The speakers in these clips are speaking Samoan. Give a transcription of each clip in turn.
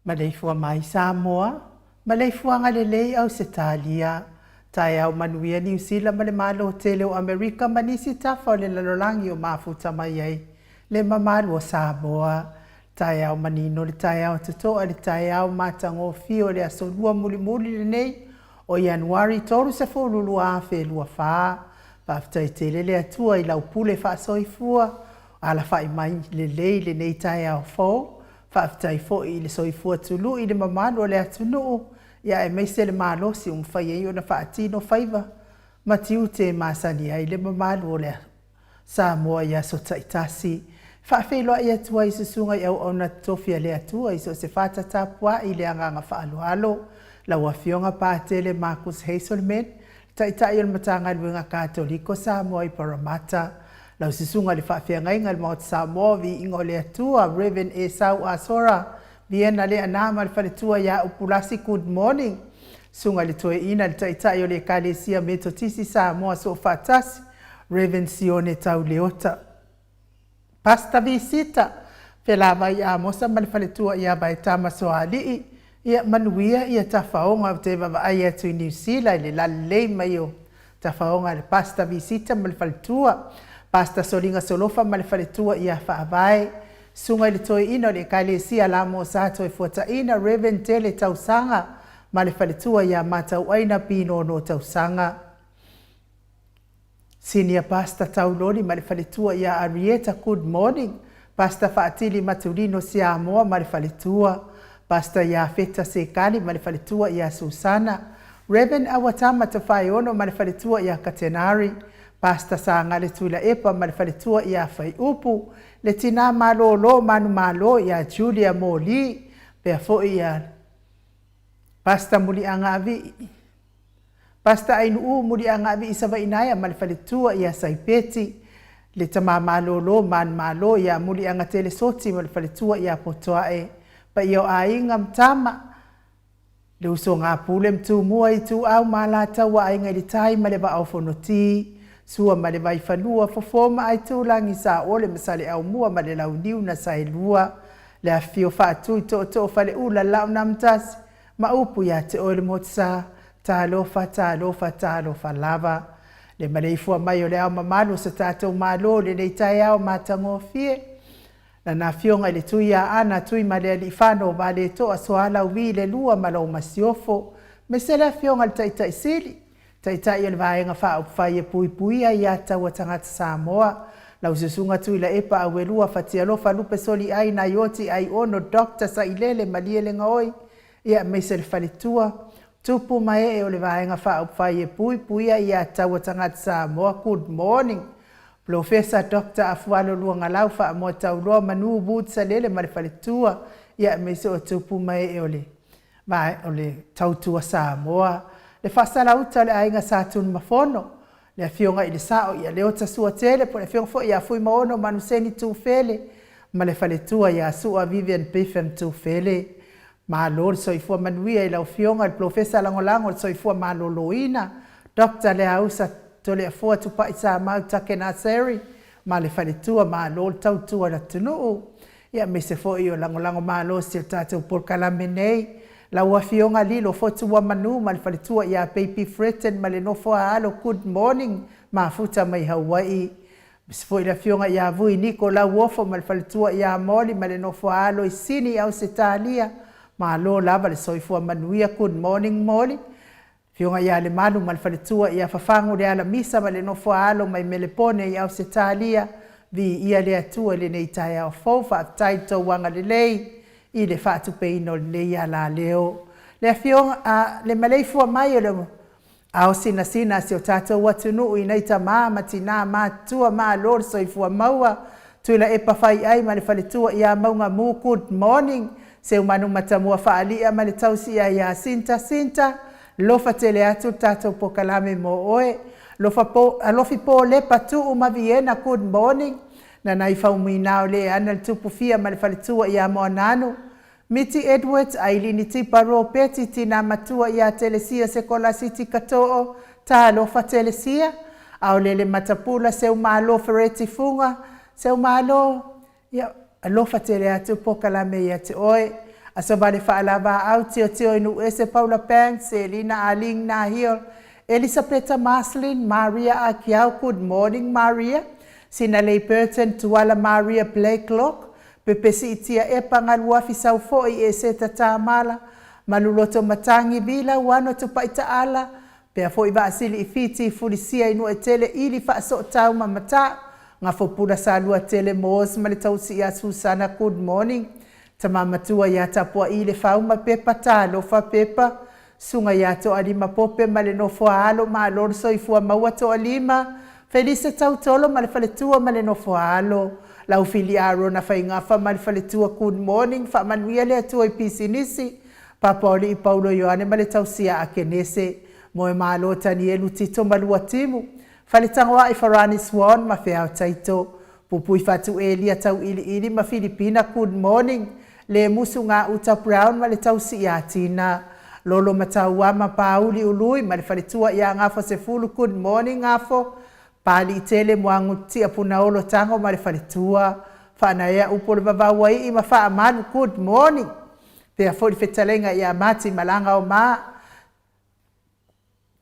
Maleifua mai Samoa, maleifuaga lelei Ausetalia, taeao manuia Niu Sila ma le Malo tele o Amerika ma nisi tafa o le lalolagi o mafuta mai ai le mamalu o Samoa. Taeao manino le taeao totoa le taeao matagofie o le Aso Lua mulimuli lenei o Ianuari 30, 2024. Faafetai tele le Atua i lau pule faasoifua, alafai mai lelei lenei taeao fou. Faafetai foi i le soifua tului i le mamalu o le atunuu, ia aemaise le malosi ua mafai ai ona faatino faiva ma tiute e masani ai le mamalu o le Samoa i aso taitasi. E faafeiloai atu ai i susuga i auauna totofi a le Atua i so o se fata tapuai i le agaga faaaloalo, lau Afioga Patele Marcus Hazelman, Taitai o le Matagaluega Katoliko Samoa i Parramatta, lau Susuga i le Faafeagaiga i le Maota Samoa, Viiga o le Atua, Rev Esau Asora, Viena Leaana ma le faletua ia Upulasi, good morning. Susuga i le Toeaina, le Taitai o le Ekalesia Metotisi Samoa Soofaatasi, Rev Sione Tauleota. Pastor Visita, Felavai Amosa ma le faletua ia Vaetama Soalii, ia manuia ia tafaoga ou te vaavaai atu i Niu Sila i le lalelei mai o tafaoga a le Pastor Visita ma le faletua, Pastor Soliga Solofa ma le faletua ia Faavae, Susuga i le Toeaina o le Ekalesia Lamosa Toefuataina, Rev Tele Tausaga ma le faletua ia Matauaina Pinono Tausaga. Senior Pastor Tauloli ma le faletua ia Arieta Good morning Pastor Faatili Matulino Siamoa ma le faletua Pastor Iafeta Sekali ma le faletua ia Susana Rev Awatama Tofaeono ma le faletua ia Katenari Pastor Sagale Tuilaepa ma le faletua ia Faiupu le tina malolo manumalo ia Julia Moli pea foi ia Pastor Muliagaavii Pastor Ainuu Muliagaavii Savainaea ma le faletua ia Saipeti, le tama malolo manumalo ia Muliagatele Soti ma le faletua ia Potoae, paia o aiga ma tama, le usoga Pule ma Tumua Ituau ma Alataua Aiga i le Tai ma le Vaa o Fonoti, Sua ma le Vaifanua, Fofo ma Aitulagi, Saole ma Saleaaumua ma le Launiu na Saelua, le afifio Faatui Tootoo Faleula Laonamtasi, ma upu ia te oe le Motusa, Talofa, talofa, talofa lava. Le maleifua mai o le Ao Mamalu o so tatou Malo i lenei taeao matagofie. Lana Afioga i le Tui Aana Tuimalealiifano Vaaletoa Sualauvi le Lua ma lau Masiofo, aemaise le Afioga i le Taitai Sili, Taitai o le Vaega Faaupufai e Puipuia ia Taua Tagata Samoa, lau Susuga Tuilaepa Auelua Fatialofa Lupe Soliai Naioti Aiono Doctor Sailele Malielegaoi, ia aemaise le faletua, tupu ma ee o le Vaega Faaupufai e Puipuia ia Taua Tagata Samoa, Good morning. Polofesa Doctor Afualo Luagalau Faamoatauloa Manu Woods Salele ma le faletua, ia aemaise o tupu ma ee o le Ma o le tautua Samoa, le faasalauta o le aiga Sa Tunumafono, le Afioga i le Sao ia Leota Suatele po o le Afioga foi ia Fuimaono Manuseni Tufele ma le faletua ia Sua Vivian Biffem Tufele. Malo le soifua manuia i lau Afioga i le Polofesa Lagolago o le Soifua Maloloina, Doctor Leausa Toleafoa Tupai Samau Takenaseri ma le faletua. Malo le tautua i le atunuu. Ia aemaise foi o lagolago malosi o le tatou polokalame nei, lau Afioga Lilo Fotuamanu ma le faletua ia Baby Fretton ma le nofo a alo Good morning mafuta mai Hawaii. Aemaise foi le Afioga ia Vui Niko Lauofo ma le faletua ia Molly ma le nofo a alo i Sini Ausetalia. Malo lava le soifua manuia Good morning Molly. Afioga ia Lemalu ma le faletua ia Fafagu Lealamisa ma le nofo a alo mai Melepone i Ausetalia, viia le Atua i lenei taeao fou, faafetai i le tou agalelei i le faatupeina o lenei alaleo. Le afioga a le maleifua mai o le ao sinasina a si o tatou atunuu i nai tama ma tina matutua malo le soifua maua, Tuilaepa Faiai ma le faletua ia Maugamu Good morning Seumanu Matamua Faalia ma le tausia ia Sinta Sinta lofa tele atu le tatou pokalame mo oe lofa po alofi po lepa tuu ma Viena Good morning Nanai Faumuina o le ana le tupu fia ma le faletua ia Moananu Miti Edwards, Ailini Tipa Ropeti, Tina Matua ia Telesia Sekolasiti Katoo, Talofa Telesia, Aolele Matapula, Seumalo Fereti Fuga, Seumalo, ia, alofa tele atu pokalame ia te oe. Aso Vale Faalavaau Tiotio i Nuuese Paula Banks Selina Aling Nahil Elisapeta Marslin Maria Akiau Good morning Maria Sinalei Burton Tuala Maria Blakelock Pepesi itia epa galuafi saufoi Eseta Tamala Maluloto Matangi Vila Uano Tupaitaala Pea foi vaasili i Fiti Fulisia i Nuuetele ili faasootau ma matā Gafopula Salua Tele Mos ma le tausi ia Susana good morning Tama matua ia Tapua'i le Fauma Pepa Talofa Pepa Susuga ia Toalima Pope ma le nofo a alo malo le soifua maua Toalima Felise Tautolo ma le faletua ma le nofo a alo Laufili Arona Faigafa ma le faletua good morning Faamanuia le Atua i pisinisi Papa o Alii Paulo Ioane ma le tausia Akenese Moemalo Tanielu Tito Maluatimu Faletagoai Farani Swan ma Feao Taito Pupui Fatu Elia Tauiliili ma Filipina good morning Le Musu Gauta Brown ma le tausi ia Tina Lolo Matauama Pauli Ului ma le faletua ia Gafo Sefulu good morning Gafo Paliitele Muagututia Punaolo Tago ma le faletua Faanaea upu o le Vavauaii ma Faamalu good morning Pea foi le fetalaiga ia Mati Malaga o Ma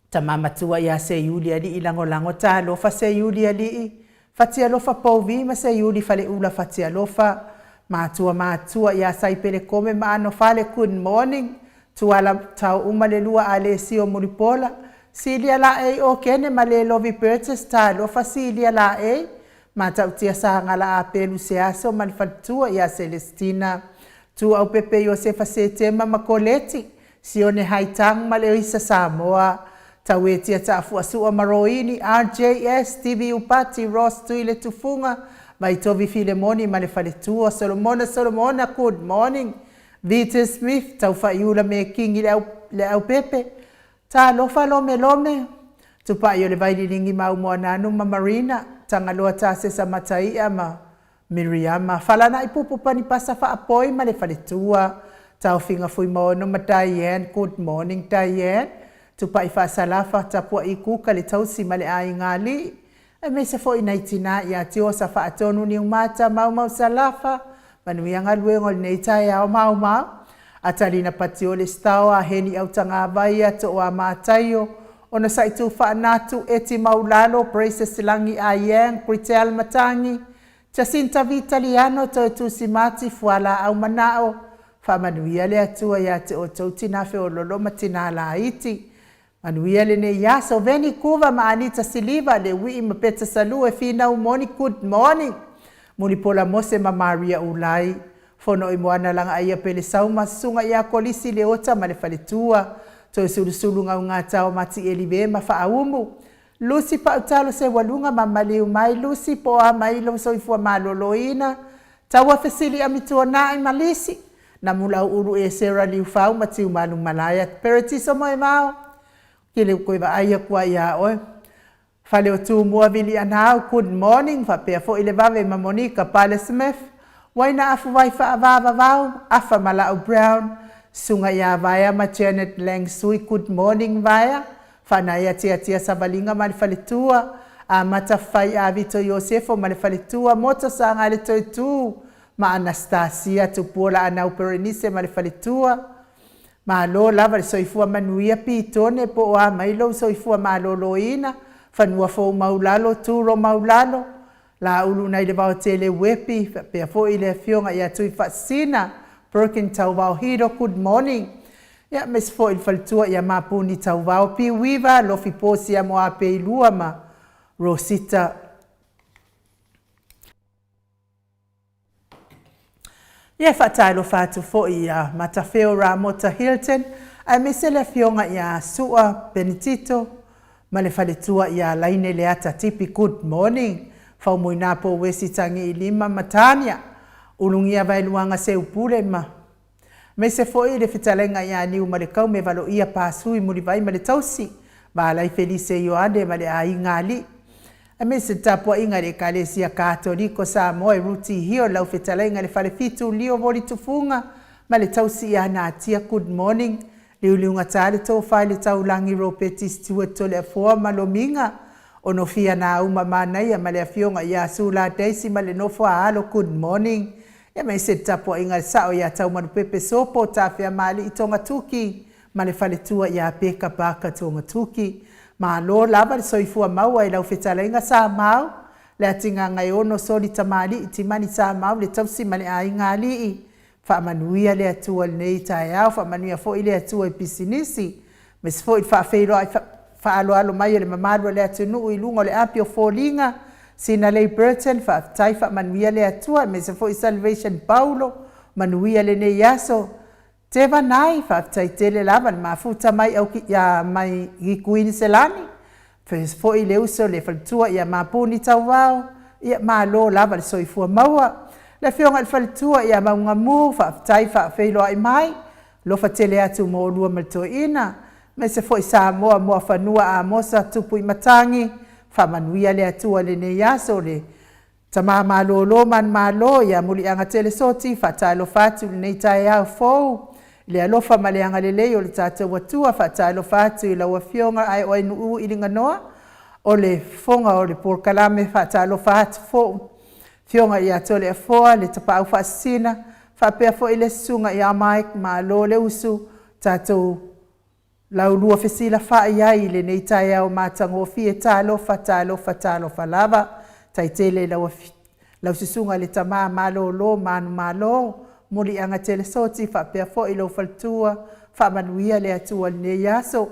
Tama matua ia Seiuli Alii Lagolago Talofa Seiuli Alii Fatialofa Pouvi ma Seiuli Faleula Fatialofa Matua matua ia Saipele Kome ma Anofale good morning Tuala tau uma le lua Alesio Mulipola Silia Laei o Kene ma le Lovi Burgess Talofa Silia Laei Matautia Sagala Apelu Seaso ma le faletua ia Celestina Tuau Pepe Iosefa Setema ma Koleti Sione Haitang ma le Isa Samoa Tauetia Taafuasua ma Roini RJS TV Upati Ross Tuile Tufuga Vaitovi Filemoni ma le faletua Solomona Solomona good morning Vita Smith Taufaiula me Kingi le Aupepe Talofa Lome Lome Tupai o le Vaililigi Maumoananu ma Marina Tagaloa Tasesa Mataia ma Miriama Falana'i Pupu Panipasa Faapoi ma le faletua Taofiga Fuimaono ma Diane good morning Diane Tupai Faasalafa Tapua'i Kuka le tausi ma le aiga alii aemaise foi nai tinā ia Tiosa Faatonu Niumata Maumau Salafa Manuia galuega o lenei taeao maumau Atalina Patiole Stao a Heni Autagavaia Tooa Mataio ona Saitu Faanatu Eti Maulalo Praises Lagi Ayang Britel Matangi Jacinta Vitaliano Toe Tusimati Fualaau Manao Faamanuia le Atua ia te outou tinā feololo ma tinā laiti Manuia lenei aso Veni Kuva ma Anita Siliva le Uii ma Peta Salue Finau Moni good morning Mulipola Mose ma Maria Ulai Fono i Moana Lagaia Pele Sauma Susuga ia Kolisi Leota ma le faletua Toe Sulusulu Gaugata o Mati Elive ma Faaumu Lusi Pautalo Seualuga ma Maliu mai Lusi po o a mai lou soifua maloloina Taua Fesili Amituanai ma Lisi Namulau Ulu Esera Liufau ma Tiumalu Malaea Peretiso Moemao Ke le koe vaai aku ai iā oe Fale o Tumua Vilianau good morning faapea foi le vave ma Monica Pale Smith Uaina Afuwai Faavavavau Afa Malau Brown Susuga ia Vaea ma Janet Lang Sui good morning Vaea Faanaea Tiatia Savaliga ma le faletua Amata Fai Avito Iosefo ma le faletua Moto Saga le Toetū ma Anastasia Tupuola Anau Perenise ma le faletua Malo lava le soifua manuia Pitone po o a mai lou soifua maloloina Fanua Fou Maulalo Turo Maulalo Laulu nai le Vaotele Uepi faapea foi le afioga ia Tuifaasisina Perkin Tauvao Hiro good morning Ia aemaise foi le faletua ia Mapuni Tauvao Piuiva Lofi Posia Moapeilua ma Rosita Ia e faatalofa atu foi ia Matafeo Ramota Hilton aemaise le afioga ia Sua Benitito ma le faletua ia Laine Leata Tipi Good morning Faumuina Pouesi Tagiilima ma Tania Ulugia Vaeluaga Seupule ma Aemaise foi le fetalaiga ia Niumalekau me Valoia Pasui Mulivai ma le tausi Valai Felise Ioane ma le aiga alii. Aemaise le tapuaiga i le Ekalesia Katoliko Samoa e Ruti Hio lau fetalaiga i le Falefitu Lio Voli Tufuga ma le tausi ia Natia Good morning Liuliugata le tofa i le taulagi Ropeti Stewart Toleafoa ma Lomiga Onofia Nauma Manaia ma le afioga ia Sula Daisy ma le nofo a alo Good morning. Ia ma aemaise le tapuaiga a le sao ia Taumanupepe Sopo Tafeamaalii Togatuki ma le faletua ia Peka Parker Togatuki. Malo lava le soifua maua i lau fetalaiga Samau, Leatigagaeono Soli Tamalii Timani Samau le tausi ma le aiga alii. Faamanuia le Atua i lenei taeao, faamanuia foi le Atua i pisinisi, aemaise foi le faafeiloai faaaloalo mai o le mamalu o le atunuu i luga o le api o foliga. Sinalei Burton, faafetai, faamanuia le Atua, aemaise foi Salvation Paulo, manuia lenei aso. Tevanai, faafetai tele lava le mafuta mai au mai i Kuiniselani, faapea foi le uso le faletua ia Mapuni Tauvao, ia malo lava le soifua maua. Le afioga i le faletua ia Maugamu, faafetai faafeiloai mai, alofa tele atu mo oulua ma le toeaina, aemaise foi Samoa Muafanua Amosa Tupu i Matagi, faamanuia le Atua i lenei aso. Le tama malolo manumalo ia Muliagatele Soti, faatalofa atu i lenei taeao fou i le alofa ma le agalelei o le tatou Atua. Faatalofa atu i lau afioga Aeoainuu i Liganoa o le fofoga o le polokalame. Faatalofa atu foi afioga ia Toleafoa le Tapaau Faasisina, faapea foi le susuga ia Mike, malo le usu, tatou laulua fesilafai ai i lenei taeao matagofie. Talofa, talofa, talofa lava. Tai tele i lau susuga i le tama malolo manumalo Muliagatele Soti, faapea foi lou faletua, faamanuia le Atua i lenei aso.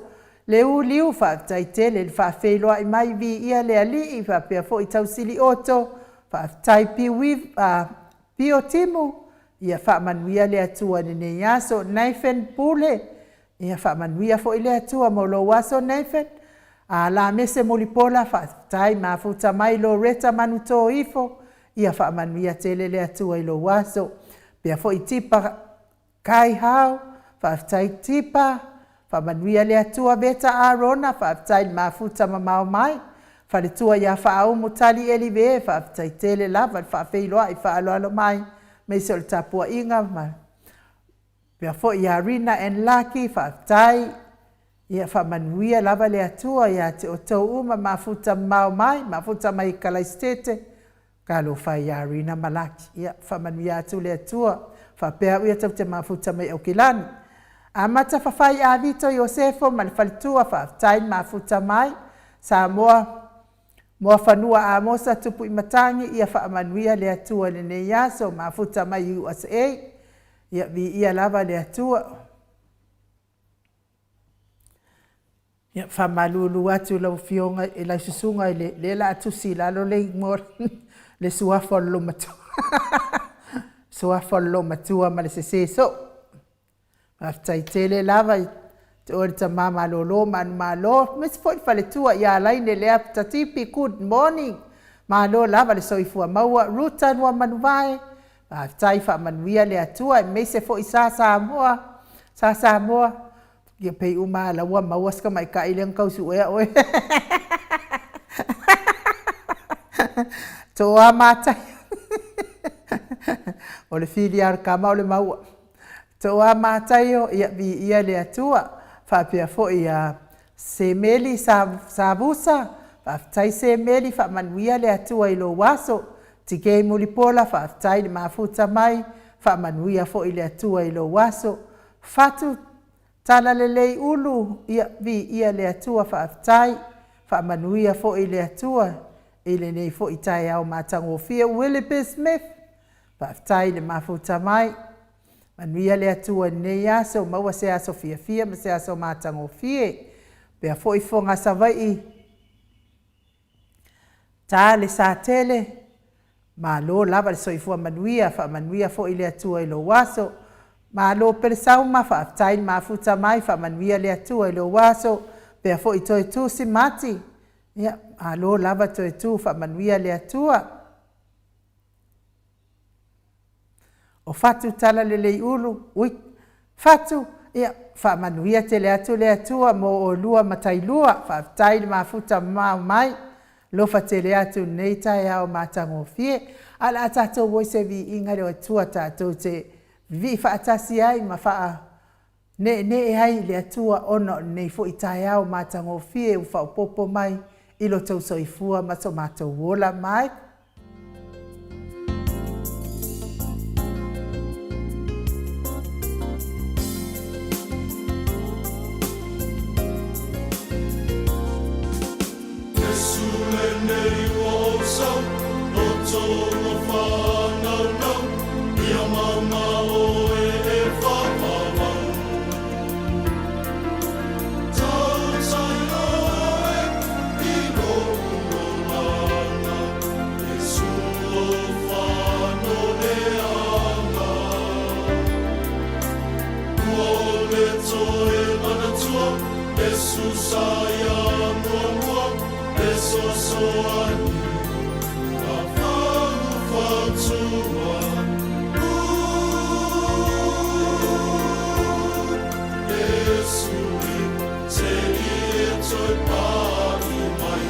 Le uliu, faafetai tele i le faafeiloai mai, viia le Alii, faapea foi Tausili Oto, faafetai Pio Timu, ia faamanuia le Atua i lenei aso. Nathan Pule, ia faamanuia foi le Atua mo lou aso Nathan. Lamese Mulipola, faafetai mafuta mai. Loreta Manutoifo, ia faamanuia tele le Atua i lou aso. Faapea foi Tipa Kaihau, faafetai Tipa, faamanuia le Atua. Veta Arona, faafetai le mafuta mamao mai. Faletua ia Faaumu Tali Elive, faafetai tele lava le faafeiloai faaaloalo mai, aemaise o le tapuaiga ma faapea foi ia Rina and Lucky, faafetai. Ia faamanuia lava le Atua ia te outou uma mafuta mamao mai, mafuta mai Kalaisitete, talofa ia Rina ma Lucky. Ia faamanuia atu le Atua, faapea au ia tatou te mafuta mai Aukilani. Amata Fafai Avito Iosefo ma le faletua, faafetai le mafuta mai. Samoa Muafanua Amosa Tupu i Matagi, ia faamanuia le Atua i lenei aso, mafuta mai USA. Ia viia lava le Atua. Ia faamalulu atu i lau afioga i lau susuga i le lea la a tusi i lalo le igoa le suafa o le loomatua suafa o le loomatua ma le sese soo. Faafetai tele lava i te oe le tama malolo manumalo, aemaise foi le faletua ia Laine Lea Tatipi, good morning. Malo lava le soifua maua. Ruta Luamanuvae, faafetai, faamanuia le Atua, aemaise foi Sa Samoa, Sa Samoa, ia pei uma lava ua maua si tamaitai lea na tau suea oe. Toa Mataio, o le fili lava o le tama o le maua. Toa Mataio, ia viia le Atua, faapea foi ia Semeli Savusa, faafetai Semeli, faamanuia le Atua i lou aso. Tikei Mulipola, faafetai le mafuta mai, faamanuia foi le Atua i lou aso. Fatu Talalelei Ulu, ia viia le Atua, faafetai, faamanuia foi le Atua i lenei foi taeao matagofie. Willoughby Smith, faafetai le mafuta mai, manuia le Atua i lenei aso, maua se aso fiafia ma se aso matagofie. Faapea foi Fofoga Savaii, Ta le Satele, malo lava le soifua manuia, faamanuia foi le Atua i lou aso. Malo Pelesauma, faafetai le mafuta mai, faamanuia le Atua i lou aso. Faapea foi Toetu Simati, ia malo lava Toetu, faamanuia le Atua. O Fatu Talalelei Ulu, ui, Fatu, ia faamanuia tele atu le Atua mo oulua ma Tailua, faafetai le mafuta mamao mai, alofa tele atu i lenei taeao matagofie. Ae o le a tatou o i se viiga i le Atua tatou te vivii faatasi ai ma faaneenee ai i le Atua ona o lenei foi taeao matagofie ua faaopoopo mai i lo outou soifua ma so matou ola mai. sau, loto ua whānaunau, ia maunga oe e whāpāmau. Tautai oe i lou olanga, e suo whano leanga. Ua ole toe manatua, e susa ia muamua, e sosoani, a whanuwhatua. E suli, te i e toi pari mai.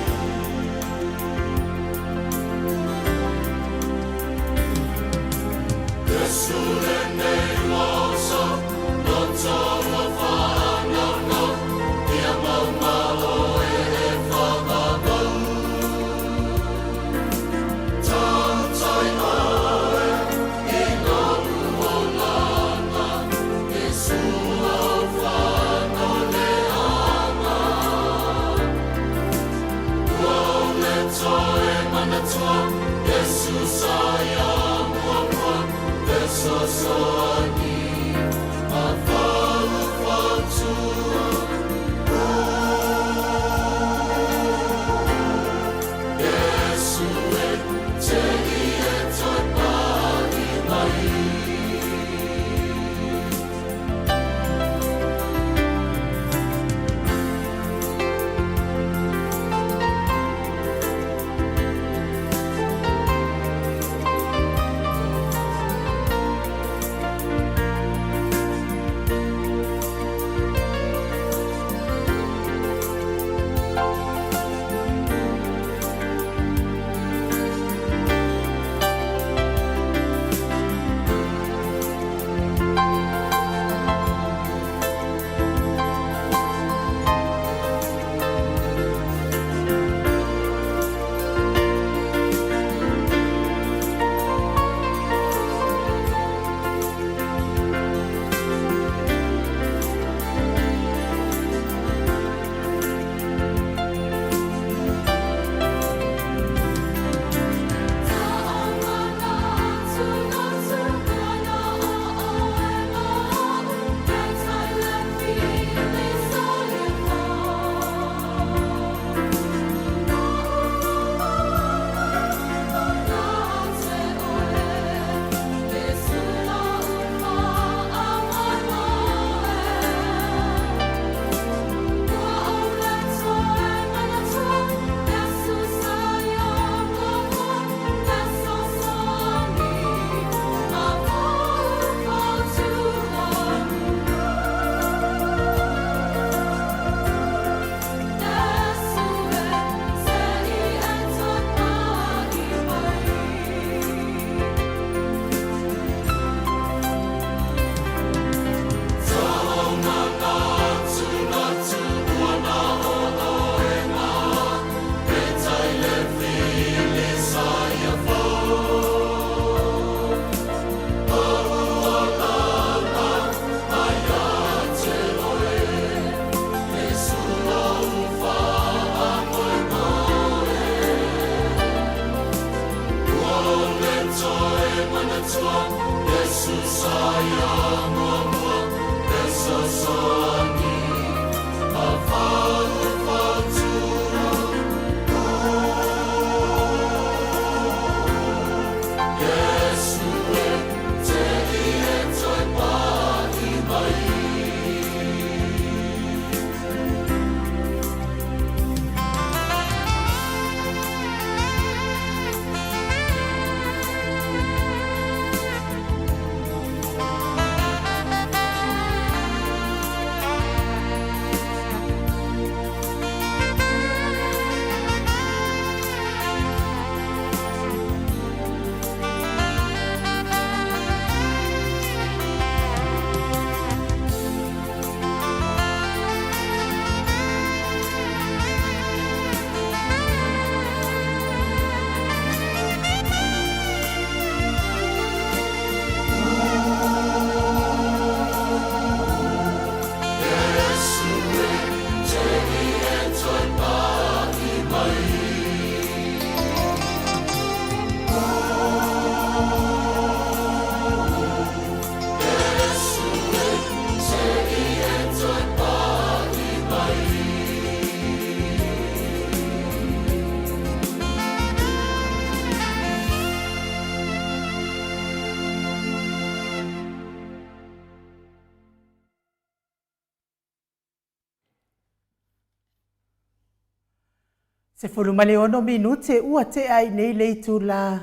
16 minute ua tea ai nei le itula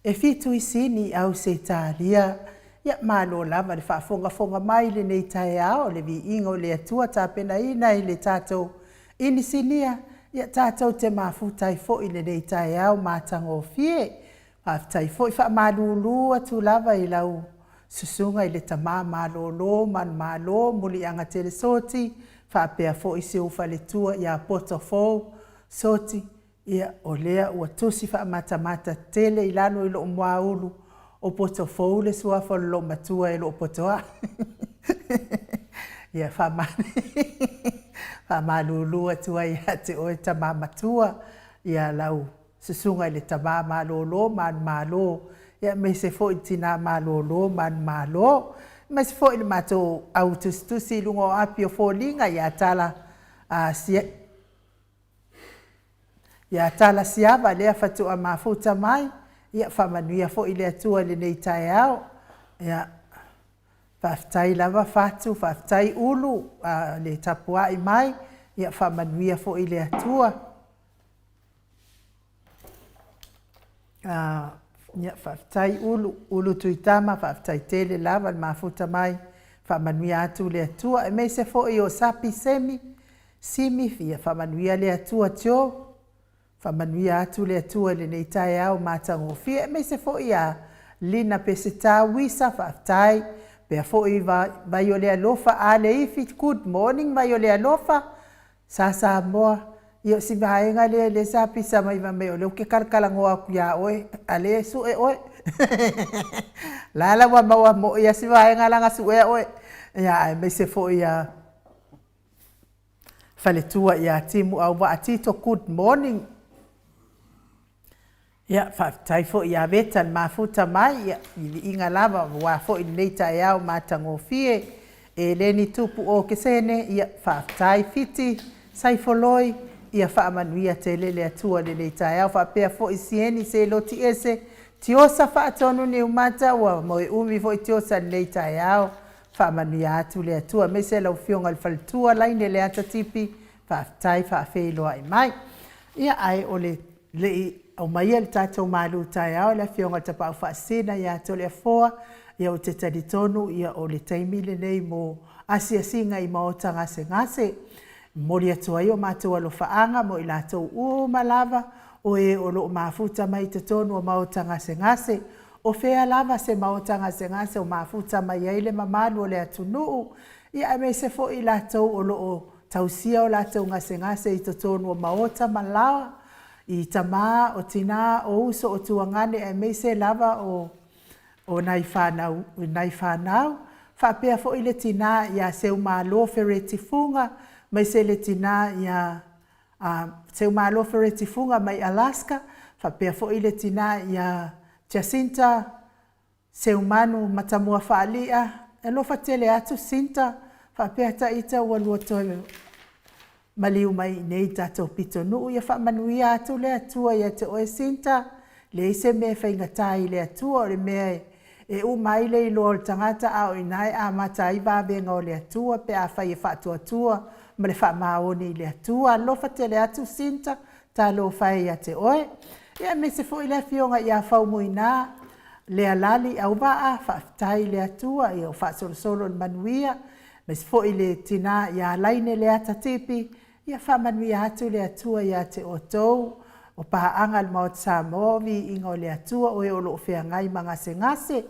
e fitu i sini Ausetalia. Ia malo lava le faafogafoga mai i lenei taeao, le viiga o le Atua tapenaina i le tatou inisinia, ia tatou te mafuta ai foi i lenei taeao matagofie. Faafetai foi, faamalulu atu lava i lau susuga i le tama malolo manumalo Muliaga Telesoti, faapea foi si ou faletua ia Poto Fou Soti. Ia o lea ua tusi faamatamata tele i lalo i lou muaulu, o Poto Fou le suafa o le loomatua e loo Potoai. Ia faamalulu atu ai ia te oe tama matua, ia lau susuga i le tama malolo manumalo, ia aemaise foi tina malolo manumalo, aemaise foi le matou au tusitusi i luga o api o foliga ia Tala sia, ia Tala Siava lea faatoa mafuta mai. Ia faamanuia foi le Atua i lenei taeao. Ia faafetai lava Fatu, faafetai Ulu le tapuai mai. Ia faamanuia foi le Atua. Ia faafetai Ulu, Ulu Tuitama, faafetai tele lava le mafuta mai, faamanuia atu le Atua. Aemaise foi o Sapi Semi, Simi, ia faamanuia le Atua Joe, faamanuia atu le Atua i lenei taeao matagofie. Aemaise foi ia Lina Peseta Wisa, faafetai. Pea foi vai o le alofa ale ifi, good morning vai o le alofa, sa Samoa. Ia o si vaega lea lea sa pisa mai mai o lea ou te talatalanoa atu ia oe, a le sue oe. La la ua maua mo ia si vaega la na suea oe. Ia aemaise foi ia faletua ia Timu Auvaa Tito, good morning. Ia faafetai foi ia Veta le mafuta mai, ia viiviiga lava aua foi lenei taeao matagofie. E leni tupu o kesene, ia faafetai Fiti Saifoloi, ia faamanuia tele le Atua i lenei taeao. Faapea foi Sieni Seloti ese Tiosa faatonu Niumata, ua moe umi foi Tiosa i lenei taeao, faamanuia atu le Atua. Aemaise lau Afioga i le faletua Laine Leata Tipi, faafetai faafeiloai mai. Ia ae o le lei aumaia le tatou malu taeao le Afioga i le Tapaau Faasisina ia Toleafoa, ia ou te talitonu ia o le taimi lenei mo asiasiga i maota gasegase. E momoli atu ai o matou alofaaga mo i latou uma lava o e o loo mafuta mai i totonu o maota gasegase. O fea lava se maota gasegase o mafuta mai ai le mamalu o le atunuu, ia aemaise foi i latou o loo tausia o latou gasegase i totonu o maota ma laoa, i tama, o tina, o uso, o tuagane, aemaise lava o nai fanau, nai fanau. Faapea foi le tina ia Seumalo Fereti Fuga, aemaise le tina ia Seumalo Fereti Fuga mai Alaska, faapea foi le tina ia Jacinta Seumanu Matamua Faalia, e alofa tele atu Sinta, faapea taita ua lua toe maliu mai nei tatou pitonuu. Ia faamanuia atu le Atua ia te oe Sinta, leai se mea e faigata i le Atua, o le mea e uma ai le iloa o le tagata a o ina e amata ai vavega o le Atua pe afai e faatuatua ma le faamaoni i le Atua. Alofa tele atu Sinta, talofa e ia te oe. Ia aemaise foi le Afioga ia Faumuina Lealali Auvaa, faafetai i le Atua ia o faasolosolo le manuia, aemaise foi le tina ia Laine Leata Tipi, ia faamanuia atu le Atua ia te outou. O paaga le Maota Samoa, viiga o le Atua, o e o loo feagai ma gasegase.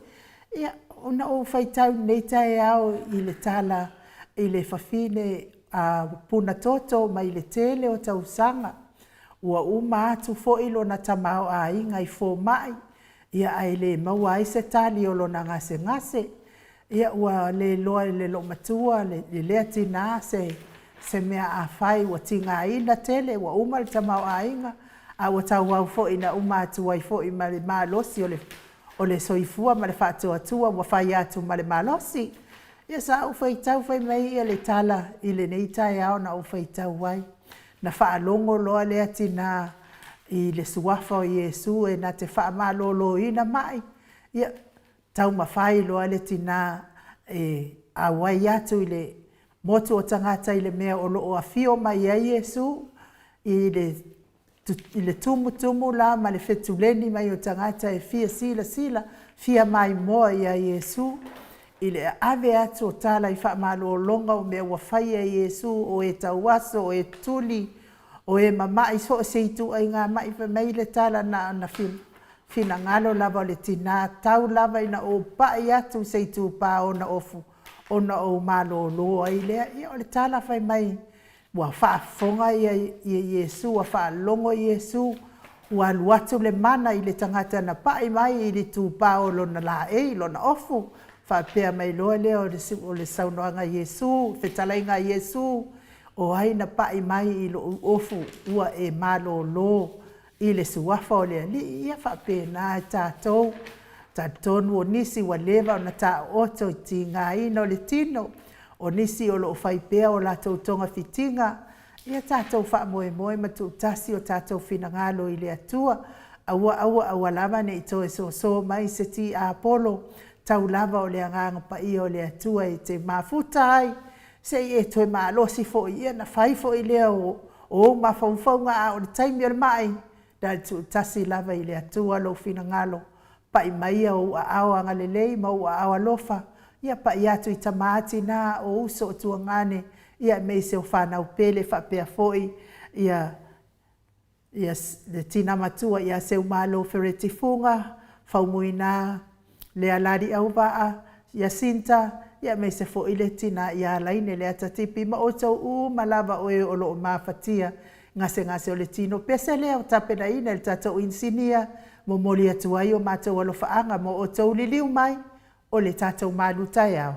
Ia ona ou faitau i lenei taeao i le tala i le fafine a puna toto mai le tele o tausaga, ua uma atu foi lona tamaoaiga i fomai, ia ae le maua ai se tali o lona gasegase. Ia ua le iloa e le loomatua le lea tina se mea afai ua tigaina tele, ua uma le tamaoaiga, a ua tauau foi ina uma atu ai foi ma le malosi o le soifua ma le faatuatua ua fai atu ma le malosi. Ia sa ou faitau fai mai ia le tala i lenei taeao na ou faitau ai, na faalogo loa lea tina i le suafa o Iesu e na te faamaloloina mai. Ia taumafai loa le tina e auai atu i le motu o tagata i le mea o loo afio mai ai Iesu i le I le tumutumu la ma le fetuleni mai o tagata e fia silasila, fia maimoa ia Iesu, i le ave atu o tala i faamalologa o mea ua faia e Iesu, o e tauaso, o e tuli, o e mama'i, so o se ituaiga ma'i. Fai mai le tala, na ona finagalo lava o le tina, tau lava ina ou pai atu i se itupa o ona ofu, ona ou malolo ai lea. Ia, o le tala fai mai ua faafofoga Iesu, ua faalogo Iesu ua alu atu le mana i le tagata na pai mai i le itupa o lona laei, lona ofu. Faapea mai loa lea o le saunoaga a Iesu, fetalaiga a Iesu, o ai na pai mai i lou ofu ua e malolo i le suafa o le Alii. Ia faapena tatou, talitonu o nisi ua leva ona taooto i tigaina o le tino, o nisi o lo o fai pea o latou togafitiga. Ia tatou faamoemoe ma tuutasi o tatou finagalo i le Atua. Aua aua aua lava ne i toe soso mai se tiapolo, tau lava o le Agaga Paia o le Atua e te mafuta ai, se i e toe malosi foi, ia ona fai foi lea o ou mafaufauga, a o le taimi o le mai, na o le tuutasi lava i le Atua lou finagalo, pai maia ou aao agalelei ma ou aao alofa, ia pai atu i tama, tina, o uso, o tuagane, aemaise o fanau pele, faapea foi le tina matua ia Seumalo Fereti Fuga, Faumuina Lea Launiauvaa, Jacinta, aemaise foi le tina ia Laine Leata Tipi, ma outou uma lava o e o lo o mafatia gasegase o le tino. Pese lea ua tapenaina e le tatou inisinia, momoli atu ai o matou alofaaga mo outou liliu mai o le tatou malu taeao.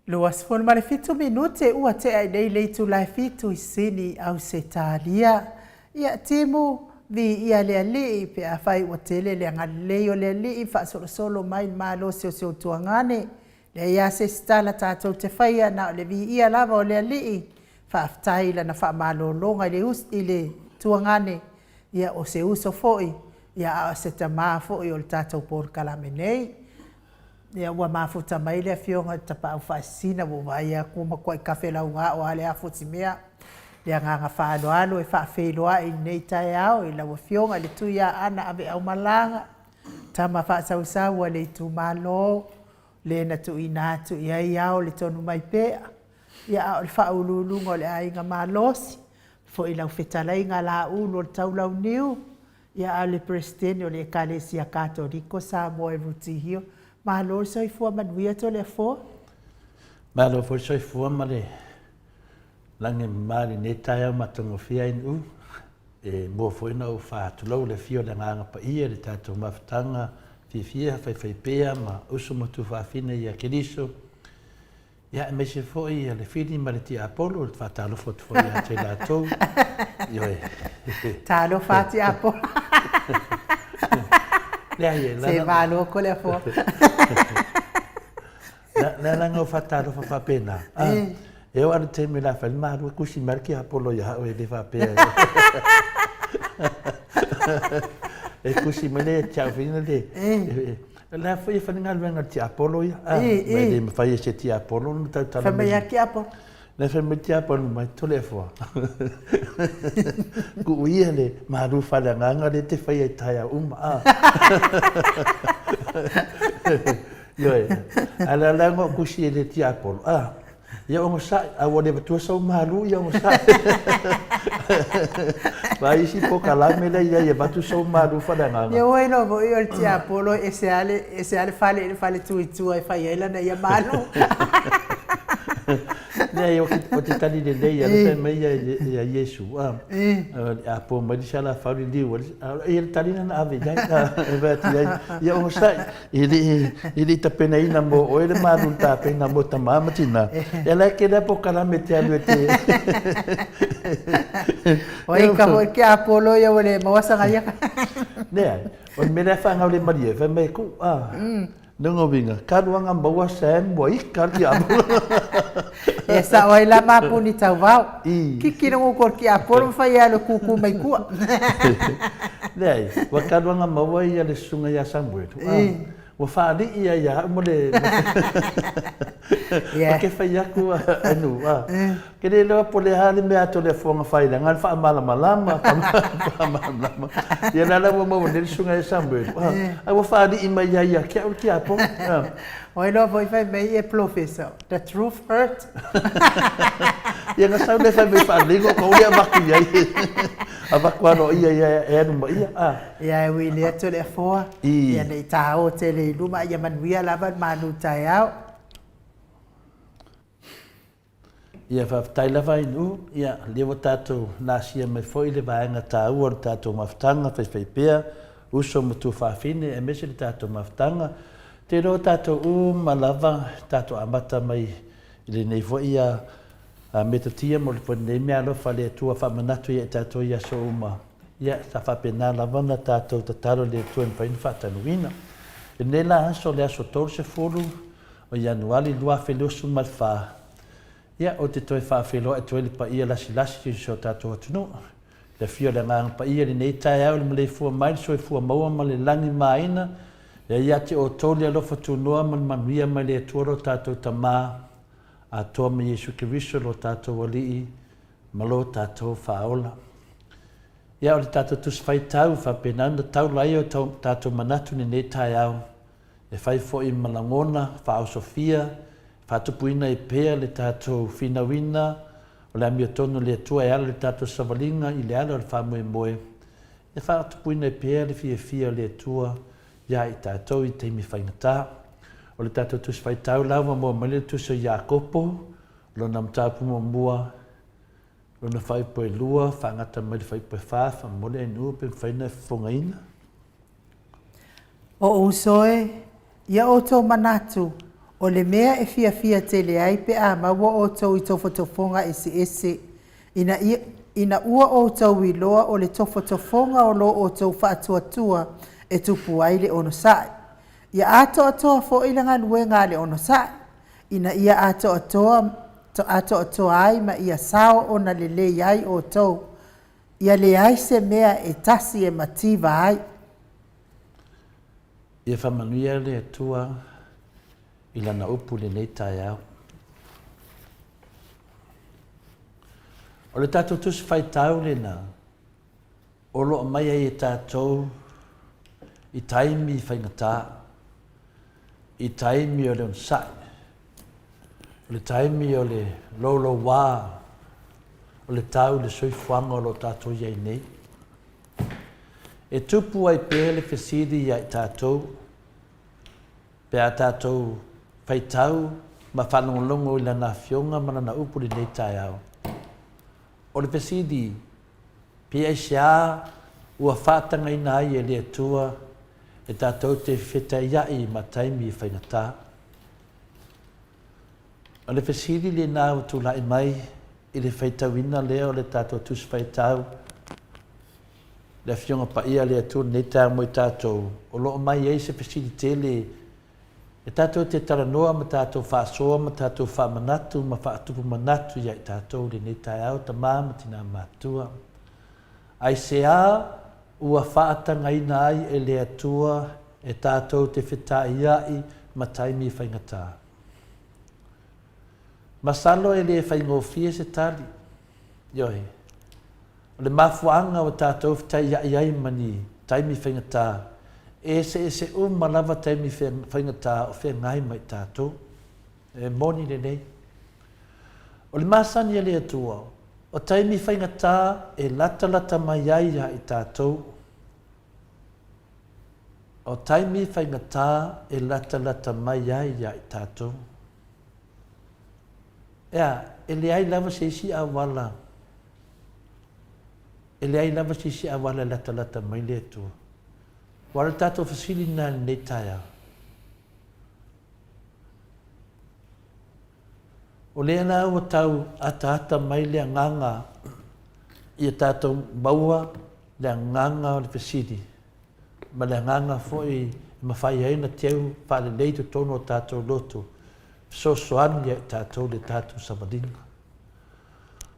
27 minute ua tea i nei le itula e fitu i Sini, Ausetalia. Ia, timu, viia le Alii, pe afai ua tele le agalelei o le Alii faasolosolo mai le Malo Siosiotuagane. Leai lava se isi tala tatou te faia na o le viia lava o le Alii. Faafetai i lana faamalologa i le i le tuagane, ia o se uso foi, ia a o se tama foi o le tatou polokalame nei. Ia ua mafuta mai le afioga i le Tapaau Faasisina, ua ou vaai atu ua matuai tafelauga o lava le a Futimea. Le agaga faaaloalo e faafeiloai i lenei taeao i lau afioga i le Tuiaana Aveaumalaga, tama faasausau a le itumalo, le na tuuina atu i ai ao le tonu mai pea, ia a o le faauluuluga o le aiga malosi, foi lau fetalaiga Laulu o le Taulauniu, ia a o le Peresetene o le Ekalesia Katoliko Samoa i Rutihio. Malo le soifua manuia Toleafoa. Malo foi le soifua ma le lagi e mama i lenei taeao matagofie ANU. E mua foi ona ou faatulou i le afio o le Agaga Paia i le tatou mafutaga fiafia faifaipea ma uso ma tufaafine ia Keriso. Ia aemaise foi ia le Fili ma le Tiapolo, e faatalofa atu foi ia te latou. Ioe. Talofa a Tiapolo. Leai, e Se malo ko le afoa. Le ala o faatalofa faapena. Ah, e oo lava i le taimi o le a fai le malu, e kusi mai le tiapolo ia au e le faapea. E kusi mai le ia te au foi le, O le a foi e fai le galuega a le tiapolo ia. A, ma e le mafai e se tiapolo ona tautala mai. Fai mai a tiapolo. Na fai mai le tiapolo mai, Toleafoa, tuu ia le malu faaleagaga lea e te faia i taeao uma, a. Ioe, ae o le ala lena o tusi e le tiapolo, a. Ia onosai, a ua le avatua sau malu, ia onosai. Vaai isi polokalame lea e i ai e avatu sau malu faaleagaga. Ia ua iloa foi o le tiapolo e ese lava le, ese lava le fale i le fale tu i tua e fai ai lana ia malu. Leai, ou te tali lelei lava, fai mai ia Iesu, a, a po mai le salafau liliu ai, ia le tali lena na ave i ai, e fai atu i ai, ia onosai, E le i tapenaina mo oe le malu na tapena mo tama ma tina. E ala e kele a polokalame e te alu e te... O ai ka foi ke Apolo ia ua le maua sanga ia. Leai, o le mea lea whaangau le marie, whai mai ku, a, nonga winga, ka luanga maua Sam ua ika le tiapolo. E sao ai la mapuni tauvao. Kiki no ko ki Apolo ma whai alo kuku mai kua. Leai, ua taluaga maua ia le susuga ia Samuelu, a, ua faalii ia ia au ma le, ma ke fai atu a nu, a, ke le iloa po o le a le mea atu o le afuaga faileaga, le faamalamalama, faamalamalama. Ia la la ua maua nei le susuga ia Samuelu, a, a ua faalii mai ai ia te au le tiapono, a. Ua iloa foi fai mai e Polofesa, the truth hurt. Ia na sau lea fai mai faalelei ko ua avatu i ai. Avatu aloaia ia e alu ma ia. A. Ia e ui lea Toleafoa. Ia nei tāo tele i luma ia manuia lava le malu taeao. Ia faafetai lava Inu, ia lea ua tatou nasia mai foi le vaega taua o le tatou mafutaga faifaipea, uso ma tuafafine aemaise le tatou mafutaga. Te iloa tatou uma lava tatou amata mai i lenei foi ia metotia mo lenei meaalofa a le Atua faamanatu ia i tatou i aso uma. Ia sa faapena lava ona tatou tatalo i le Atua e mafai ona faatanuina. I lenei la aso, le aso 30 o Ianuari 2024, ia, ou te toe faafeiloai atu ai le paia lasilasi o si o tatou atunuu. Le afio o le Agaga Paia i lenei taeao i le maleifua mai le soifua maua ma le lagi maina, ia ia te outou le alofa tunoa ma le manuia mai le Atua lo tatou Tama atoa ma Iesu Keriso lo tatou Alii ma lo tatou Faaola. Ia, o le tatou Tusi Faitau, faapena ona taula ai o tatou manatu i lenei taeao, E fai foi ma lagona faaosofia, e faatupuina ai pea le tatou finauina o le amiotonu a le Atua e ala i le tatou savaliga i le ala o le faamoemoe, e faatupuina ai pea le fiafia o le Atua iā i tatou i taimi faigata. O le tatou Tusi Faitau la ua maua mai le Tusi o Iakopo, lona mataupu muamua, lona faaipoe lua, faagata mai le faaipoe fa, faamolemole ainuu pe mafai ona e fofogaina. O uso e, ia outou manatu, O le mea e fiafia tele ai pe a maua outou i tofotofoga eseese, ina ia, ina ua outou iloa o le tofotofoga o lo outou faatuatua e tupu ai le onosai. Ia atoatoa foi le galuega a le onosai, ina ia atoatoa, atoatoa ai ma ia sao ona lelei ai outou, ia leai se mea e tasi e mativa ai. Ia faamanuia le Atua i Lana upu i lenei taeao. O le tatou Tusi Faitau lena o lo o aumai ai e tatou i taimi faigata, i taimi o le onosai, o le taimi o le loulouā, o le tau i le soifuaga o lo o tatou i ai nei. E tupu ai pea le fesili ia i tatou, pe a tatou faitau ma faalogologo i Lana Afioga ma Lana Upu i lenei taeao. O le fesili, pe aisea ua faatagaina ai e le Atua e tatou te fetaiai ma taimi faigata? O le fesili lena ua tulai mai i le faitauina lea o le tatou Tusi Faitau, le Afioga Paia a le Atua i lenei taeao mo i tatou, o lo o mai ai se fesili tele e tatou te talanoa ma tatou faasoa ma tatou faamanatu ma faatupu manatu ia i tatou i lenei taeao, tama ma tina matutua. Aisea ua faatagaina ai e le Atua e tatou te fetaiai ma taimi faigata? Masalo e le faigofie se tali. Ioe. O le mafuaaga ua tatou fetaiai ai ma ni taimi faigata, e eseese uma lava taimi faigata o feagai ma i tatou. E moni lenei. O le masani a le Atua, o taimi faigata e latalata mai ai ia i tatou. O taimi faigata e latalata mai ai ia i tatou. Ea, e leai lava se isi auala, e leai lava se isi auala e latalata mai le Atua. Ua o le tatou fesili lena i lenei taeao. O lea la ua tau ataata mai le agaga ia tatou maua le agaga o le fesili ma le agaga foi e mafai ai ona teu faalelei i totonu o tatou loto, fesoasoani ia i tatou le tatou savaliga.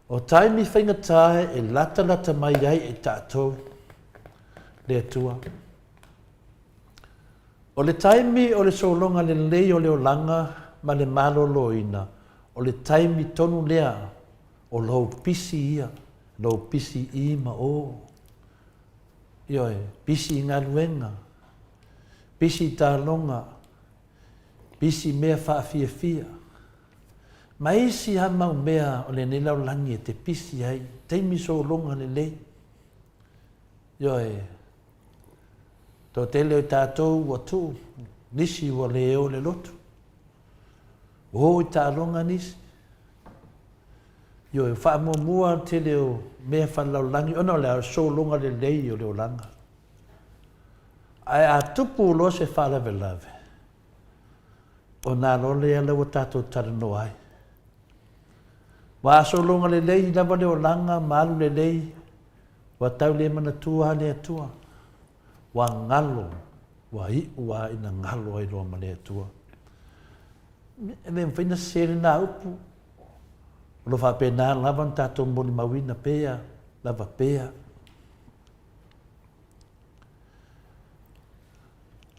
O taimi faigata e latalata mai ai e tatou le Atua. O le taimi o le sologa lelei o le olaga ma le maloloina, o le taimi tonu lea o lou pisi ia, lou pisi i ma o. Ioe, pisi i galuega, pisi i taaloga, pisi i mea faafiafia, ma isi lava mau mea o lenei lalolagi e te pisi ai, taimi sologa lelei. Ioe, toatele o i tatou ua tuu, nisi ua le o i le lotu, ua o i taaloga nisi. Ioe, ua faamuamua le tele o mea faalelalolagi ona o le a? O le sologa lelei o le olaga. Ae a tupu loa se faalavelave, ona loa lea la ua tatou talanoa ai. Ua a sologa lelei lava le olaga ma alu lelei, ua tau le manatua lava le Atua. Ua galo, ua iu lava ina galo ai loa ma le Atua. E le mafai ona sese lena upu. O lo o faapena lava ona tatou molimauina pea lava pea.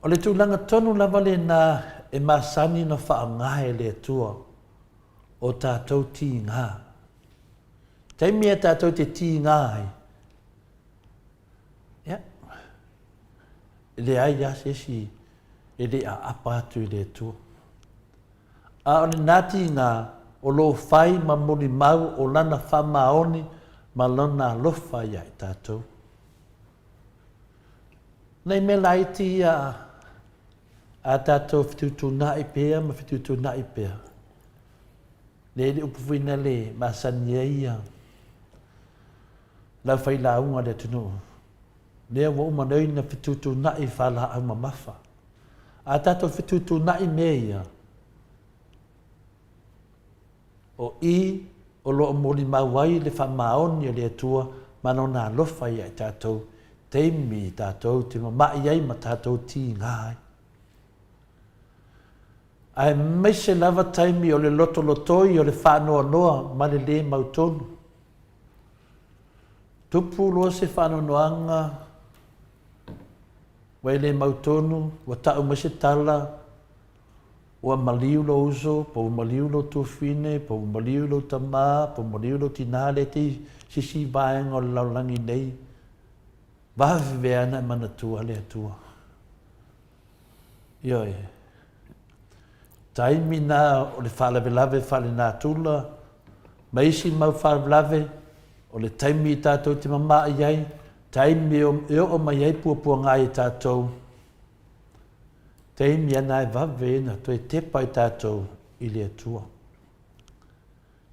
O le tulaga tonu lava lena e masani ona faaaoga e le Atua o tatou tiga. Taimi e tatou te tiga ai, ia, e leai lava se isi e le aapa atu i le Atua. A o lena tiga o lo o fai ma molimau o Lana faamaoni ma Lona alofa iā i tatou. Nai mea laiti ia a tatou fetuutuunai pea ma fetuutuunai pea, lea le upu foi lea masani ai ia lau failauga a le atunuu, lea ua uma nei ona fetuutuunai faalaau mamafa. A tatou fetuutuunai mea ia, O i o lo o molimau ai le faamaoni o le Atua ma Lona alofa ia i tatou, taimi tatou te mama'i ai ma tatou tiga ai. Aemaise lava taimi o le lotolotoi o le faanoanoa ma le lē mautonu. Tupu loa se faanoanoaga ua e lē mautonu, ua ta'u mai se tala, Ua maliu lou uso, po ua maliu lou tuafafine, po ua maliu lou tama, po ua maliu lou tina lea te i se isi vaega o le lalolagi nei, vave ana e manatua le Atua. Ioe. Taimi na o le faalavelave faalenatura ma isi mau faalavelave, o le taimi i tatou te mama'i ai, taimi e oo mai ai puapuaga i tatou, Taimi ana e vave na toe tepa i tatou i le Atua.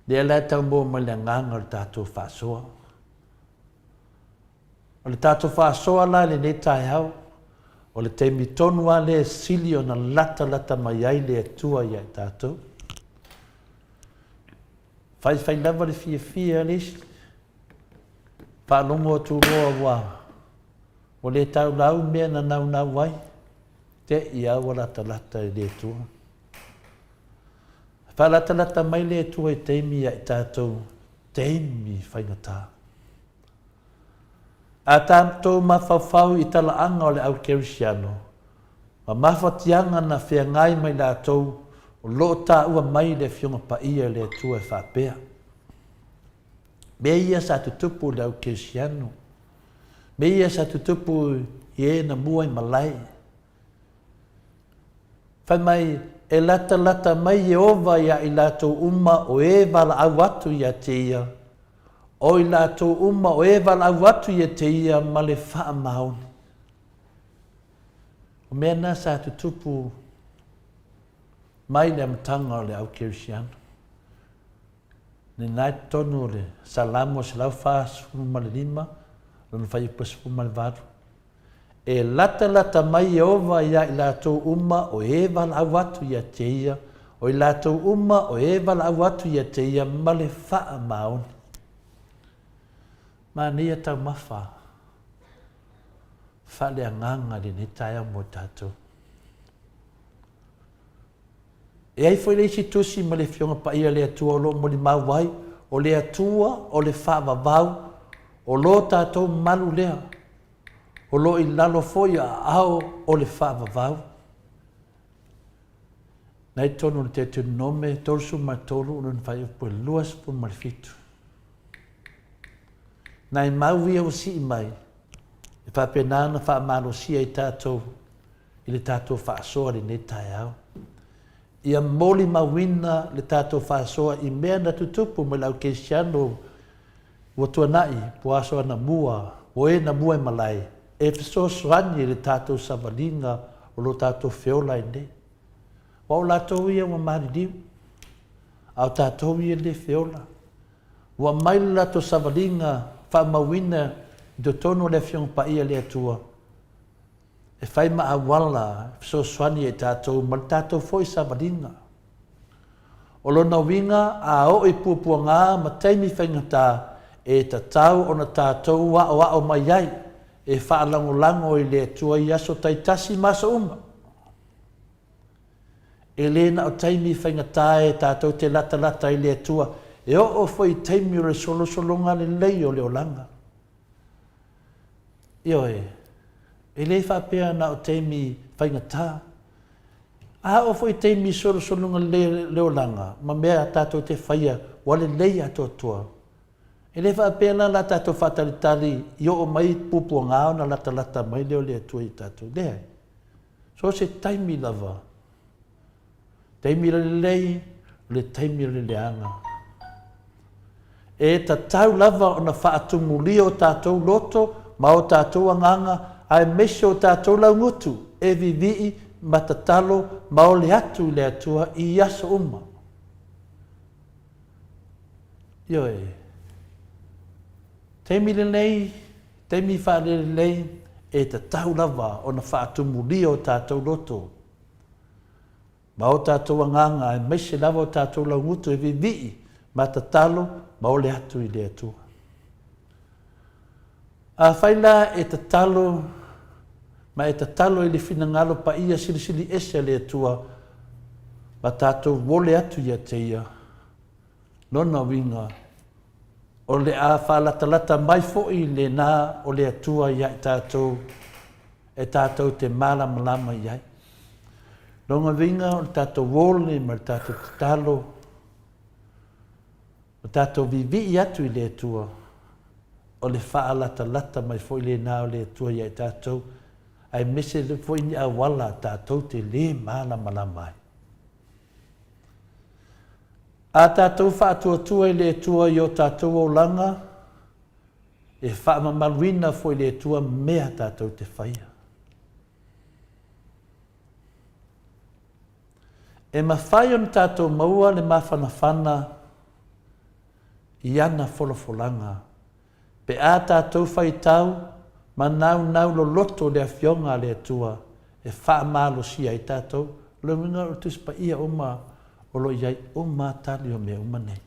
Lea la e tau maua mai le agaga o le tatou faasoa. O le tatou faasoa la i lenei taeao, o le taimi tonu lava lea e sili ona latalata mai ai le Atua ia i tatou. Faifai lava le fiafia a le isi, faalogo atu loa ua Ua le taulau mea na naunau ai, te i a ua latalata i le Atua. E faalatalata mai le Atua i taimi ia i tatou, taimi faigata. A tatou mafaufau i talaaga o le au kerisiano, ma mafatiaga na feagai ma i latou o lo o taua mai le Afioga Paia i le Atua e faapea, Mea ia sa tutupu i le au kerisiano, Mea ia sa tutupu i e na mua i malae. Fai mai, e latalata mai Ieova iā i latou uma o e valaau atu ia te ia, o i latou uma o e valaau atu ia te ia ma le faamaoni. O mea na sa tutupu mai le amataga o le au kerisiano. Lena i totonu o le Salamo 145, lona fuaiupu 18, E latalata mai Ieova iā i latou uma o e valaau atu ia te ia, o i latou uma o e valaau atu ia te ia ma le faamaoni. Manaia taumafa faaleagaga i lenei taeao mo i tatou. E ai foi le isi tusi ma le Afioga Paia a le Atua o lo o molimau ai, o le Atua o le faavavau, o lo tatou malu lea, o lo o i lalo foi o aao o le faavavau. Na i totonu o le Teuteronome 33 lona fuaiupu e 27. Nai mau ia ua sii mai, e faapena ona faamalosia i tatou i le tatou faasoa i lenei taeao. Ia molimauina le tatou faasoa i mea na tutupu mai le au kerisiano ua tuanai po aso anamua o e na mua i malae e fesoasoani i le tatou savaliga o lo tatou feola ai nei. Aua o latou ia ua maliliu, a o tatou ia le feola. Ua aumai le latou savaliga faamauina i totonu o le Afioga Paia a le Atua, e fai ma auala e fesoasoani ia i tatou ma le tatou foi savaliga. O lona uiga, a oo i puapuaga ma taimi faigata, e tatau ona tatou aoao mai ai e faalagolago i le Atua i aso taitasi ma aso uma. E le na o taimi faigata e tatou te latalata ai i le Atua, e oo foi i taimi o le solosologa lelei o le olaga. Ioe, e le faapea na o taimi faigata, a oo foi i taimi solosologa lelei o le olaga ma mea tatou te faia ua lelei atoatoa. E le faapea la la tatou faatalitali i oo mai puapuaga ona latalata mai lea o le Atua i tatou. Leai. So o se taimi lava. Taimi o le lelei, o le taimi o le leaga. E tatau lava ona faatumulia o tatou loto ma o tatou agaga aemaise o tatou laugutu e vivii ma tatalo ma ole atu i le Atua i aso uma. Ioe. Taimi lelei, taimi faalelelei, e tatau lava ona faatumulia o tatou loto ma o tatou agaga aemaise lava o tatou laugutu e vivii. ma tatalo ma ole atu i le Atua. Afai la e tatalo ma e tatalo i le finagalo paia silisili ese a le Atua ma tatou ole atu ia te Ia, lona uiga, o le a faalatalata mai foi lena o le Atua ia i tatou e tatou te malamalama i ai. Lona uiga o le tatou ole ma le tatou tatalo, o tatou vivii atu i le Atua, o le faalatalata mai foi lena o le Atua ia i tatou, aemaise foi ni auala tatou te le malamalama ai. A tatou faatuatua i le Atua i o tatou olaga, e faamamaluina foi le Atua mea tatou te faia. E mafai ona tatou maua le mafanafana i ana folafolaga pe a tatou faitau ma naunau loloto le Afioga a le Atua e faamalosia ai tatou. O le uiga o le Tusi Paia uma o lo o i ai uma tali o mea uma nei.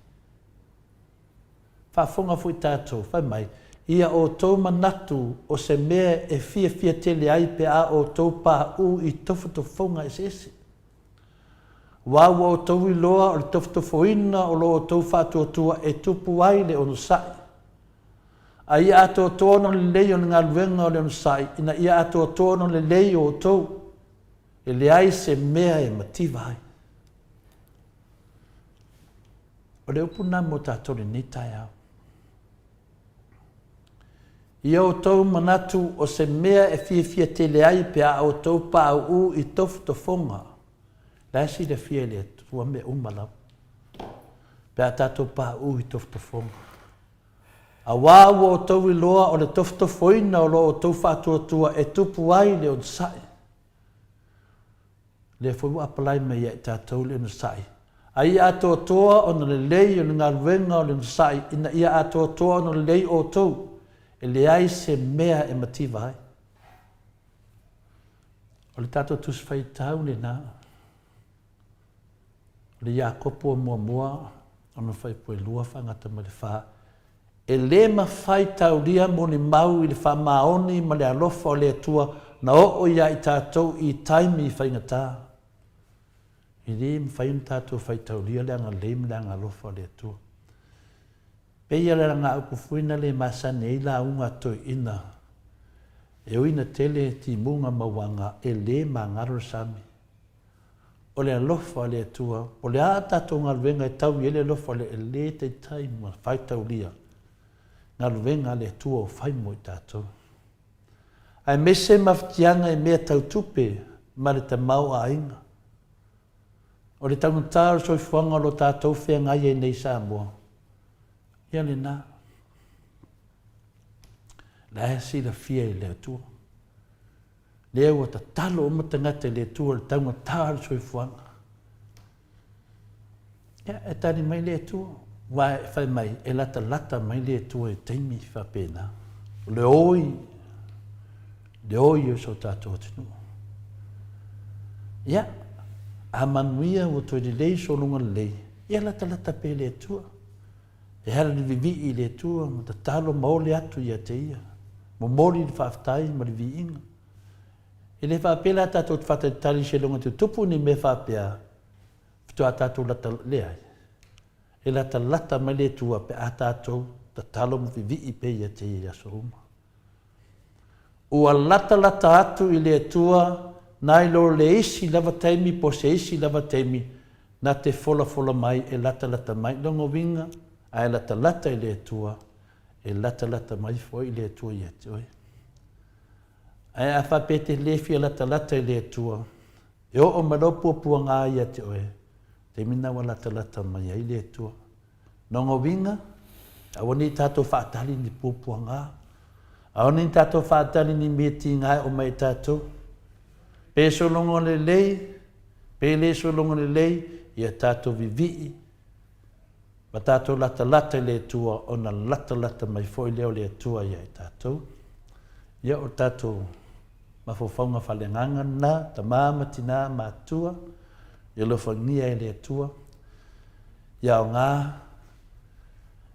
Faafofoga foi tatou, fai mai, Ia outou manatu o se mea e fiafia tele ai pe a outou paʻu i tofotofoga eseese. Aua ua outou iloa o le tofotofoina o lo outou faatuatua e tupu ai le onosai. A ia atoatoa ona lelei o le galuega o le onosai, ina ia atoatoa ona lelei o outou, e leai se mea e mativa ai. O le upu lena mo tatou i lenei taeao. Ia outou manatu o se mea e fiafia tele ai pe a outou pāuū i tofotofoga, la e silafia e le Atua mea uma lava, pe a tatou pāuū i tofotofoga. Auā ua outou iloa o le tofotofoina o lo outou faatuatua e tupu ai le onosai. Lea foi ua apalai mai ia i tatou le onosai, a ia atoatoa ona lelei o le galuega o le onosai ina ia atoatoa ona lelei outou, e leai se mea e mativa ai. O le tatou Tusi Faitau lena, o le Iakopo muamua, ona faaipoelua faagata mai le fa, E le mafai taulia molimau i le faamaoni ma le alofa o le Atua na oo ia i tatou i taimi faigata. E le mafai ona tatou faitaulia le agalelei ma le agalofa o le Atua. Pei o le alagaupu foi na le masani ai lauga a toeaiina, e ui ina tele timuga ma uaga, e le magalo le sami. O le alofa o le Atua, o le a tatou galuega e tau i ai le alofa o le e le taitai ma faitaulia galuega a le Atua o fai mo i tatou. Aemaise mafatiaga i mea tau tupe ma le tamaoaiga. O le taugata o le soifuaga o lo tatou feagai ai nei i Samoa, ia lena. La e silafia e le Atua. Lea ua tatalo uma tagata i le Atua i le taugata o le soifuaga. Ia, e tali mai le Atua, aua e fai mai, e latalata mai le Atua i taimi faapena. O le oi, le oi o so tatou atunuu. Ia, a manuia ua toe lelei sologa lelei, ia latalata pea i le Atua. E ala le vivii i le Atua ma tatalo ma ole atu ia te Ia. Momoli le faafetai ma le viiga. E le faapea la tatou te faatalitali seiloga tutupu ni mea faapea faatoa tatou lata, leai. E latalata mai le Atua pe a tatou tatalo ma vivii pea ia te Ia i aso uma. Ua latalata atu i le Atua nai lo le isi lava taimi po se isi lava taimi na te folafola mai e latalata mai lona uiga, a e latalata i le Atua, e latalata mai foi le Atua ia te oe. Ae a faapea e te le fia latalata i le Atua, e oo mai loa puapuaga ia te oe, taimi lena ua latalata mai ai le Atua. Lona uiga, aua ne i tatou faatali ni puapuaga, aua ne i tatou faatali ni mea tiga e oo mai i tatou. Pe sologa lelei, pe le sologa lelei, ia tatou vivii ma tatou latalata i le Atua ona latalata mai foi lea o le Atua ia i tatou. Ia o tatou mafaufauga faaleagaga lena, tama ma tina ma atua, ia alofagia e le Atua. Ia aoga.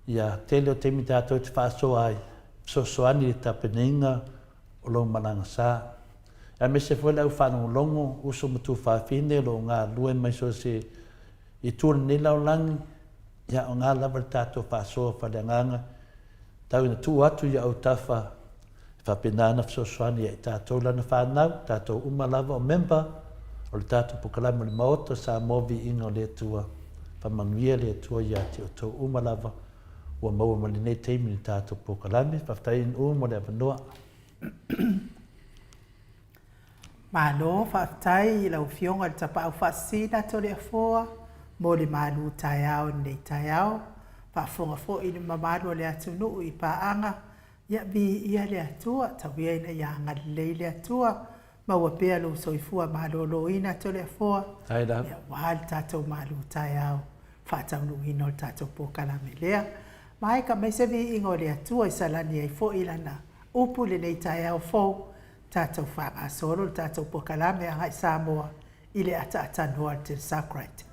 Ia, tele o taimi tatou te faasoa ai, fesoasoani i le tapenaina o lou malaga sa. Aemaise foi le au faalogologo, uso ma tuafafine o lo o galulue mai so o se itu o lenei lalolagi, ia, o na lava le tatou faasoa faaleagaga, tau ina tuu atu i autafa e faapena ona fesoasoani ia i tatou lana fanau, tatou uma lava o member o le tatou polokalame o le Maota o Samoa Viiga o le Atua. Faamanuia le Atua ia te outou uma lava ua maua mai lenei taimi i le tatou polokalame. Faafetai NU mo le avanoa. Malo faafetai i lau Afioga i le Tapaau Faasisina Toleafoa mo le malu taeao i lenei taeao. Faafofoga foi le mamalu o le atunuu i paaga, ia viia le Atua, tau ia ina ia agalelei le Atua, maua pea lou soifua maloloina Toleafoa, ia aua le tatou malu taeao faataunuuina o le tatou polokalame lea. Maeka mai se viiga o le Atua i salani ai foi lana upu i lenei taeao fou, tatou faagasolo le tatou polokalame Agai Samoa i le ataatanoa a le Telesacrate.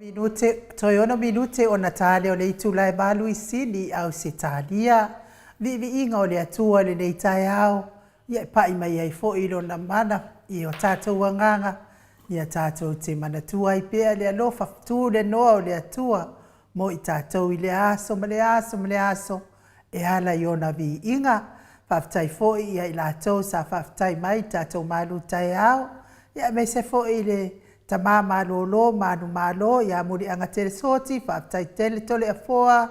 Minute, toe ono minute ona ta lea o le itula e malu i Sini i Ausetalia. Viiviiga o le Atua i lenei taeao, ia e pai mai ai foi Lona mana i o tatou agaga, ia tatou te manatua ai pea le alofa tulenoa o le Atua mo i tatou i lea aso ma lea aso ma lea aso e ala i ona viiga. Faafetai foi ia i latou sa faafetai mai i le tatou malu taeao, ia aemaise foi le Tama malolo manumalo ia Muliagatele Soti, faafetai tele Toleafoa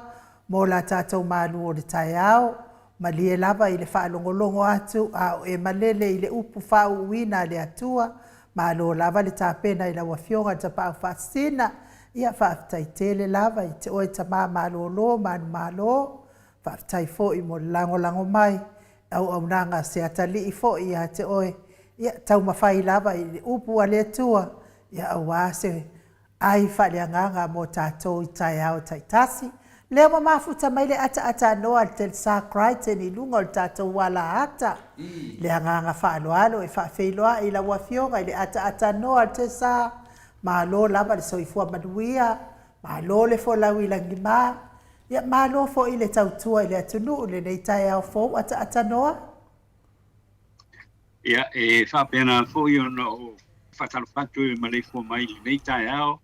mo la tatou malu o le taeao. Malie lava i le faalogologo atu a o e malele i le upu faauuina a le Atua. Malo lava le tapena i lau Afioga i le Tapaau Faasisina. Ia faafetai tele lava i te oe tama malolo manumalo. Faafetai foi mo le lagolago mai auaunaga a se atalii foi ia te oe, ia taumafai lava i le upu a le Atua, ia aua se ai faaleagaga mo tatou i taeao taitasi. Lea ua mafuta mai le ataatanoa a le Telesa Crichton i luga o le tatou alaata. Le agaga faaaloalo e faafeiloai i lau Afioga i le ataatanoa a le Telesa. Malo lava le soifua manuia, malo le folau i lagima, Ia malo foi le tautua i le atunuu i lenei taeao fou ataatanoa. Ia, e faapena foi ona ou faatalofa atu e maleifua mai i lenei taeao,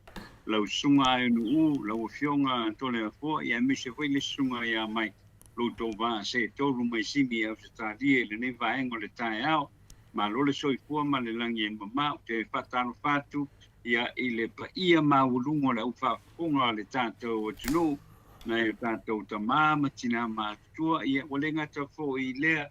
lau Susuga Aenuuu, lau Afioga Toleafoa, ia aemaise foi le Susuga ia Mike, lo outou va seetolu mai Sini i Ausetalia i lenei vaega o le taeao. Malo le soifua ma le lagi e mama. Ou te faatalofa atu ia i le paia maualuga o le au faafofoga a le tatou atunuu, nai o tatou tama ma tina matutua, ia ua le gata foi i lea,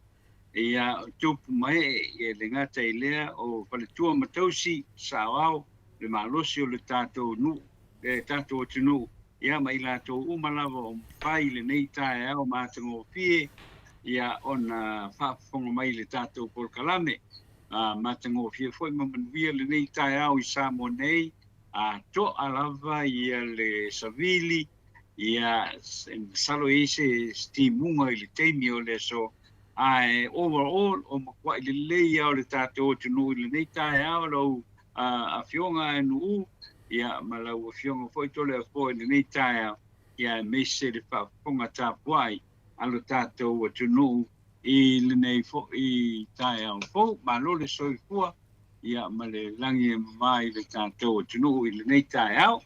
ia tupu ma ee, ia e le gata i lea o faletua ma tausi, saoao, le malosi o le tatou nuu, le tatou atunuu, ia ma i latou uma lava o mafai i lenei taeao matagofie, ia ona faafofoga mai i le tatou polokalame. A matagofie foi ma manuia lenei taeao i Samoa nei, a toa lava ia le savili, ia masalo e i ai se timuga i le taimi o le aso, ae overall o matuai lelei lava o le tatou atunuu i lenei taeao lau Afioga Aenuuu, ia ma lau Afioga foi Toleafoa i lenei taeao, ia aemaise le faafofoga tapuai a lo tatou atunuu i lenei foi taeao fou. Malo le soifua ia ma le lagi e mama i le tatou atunuu i lenei taeao.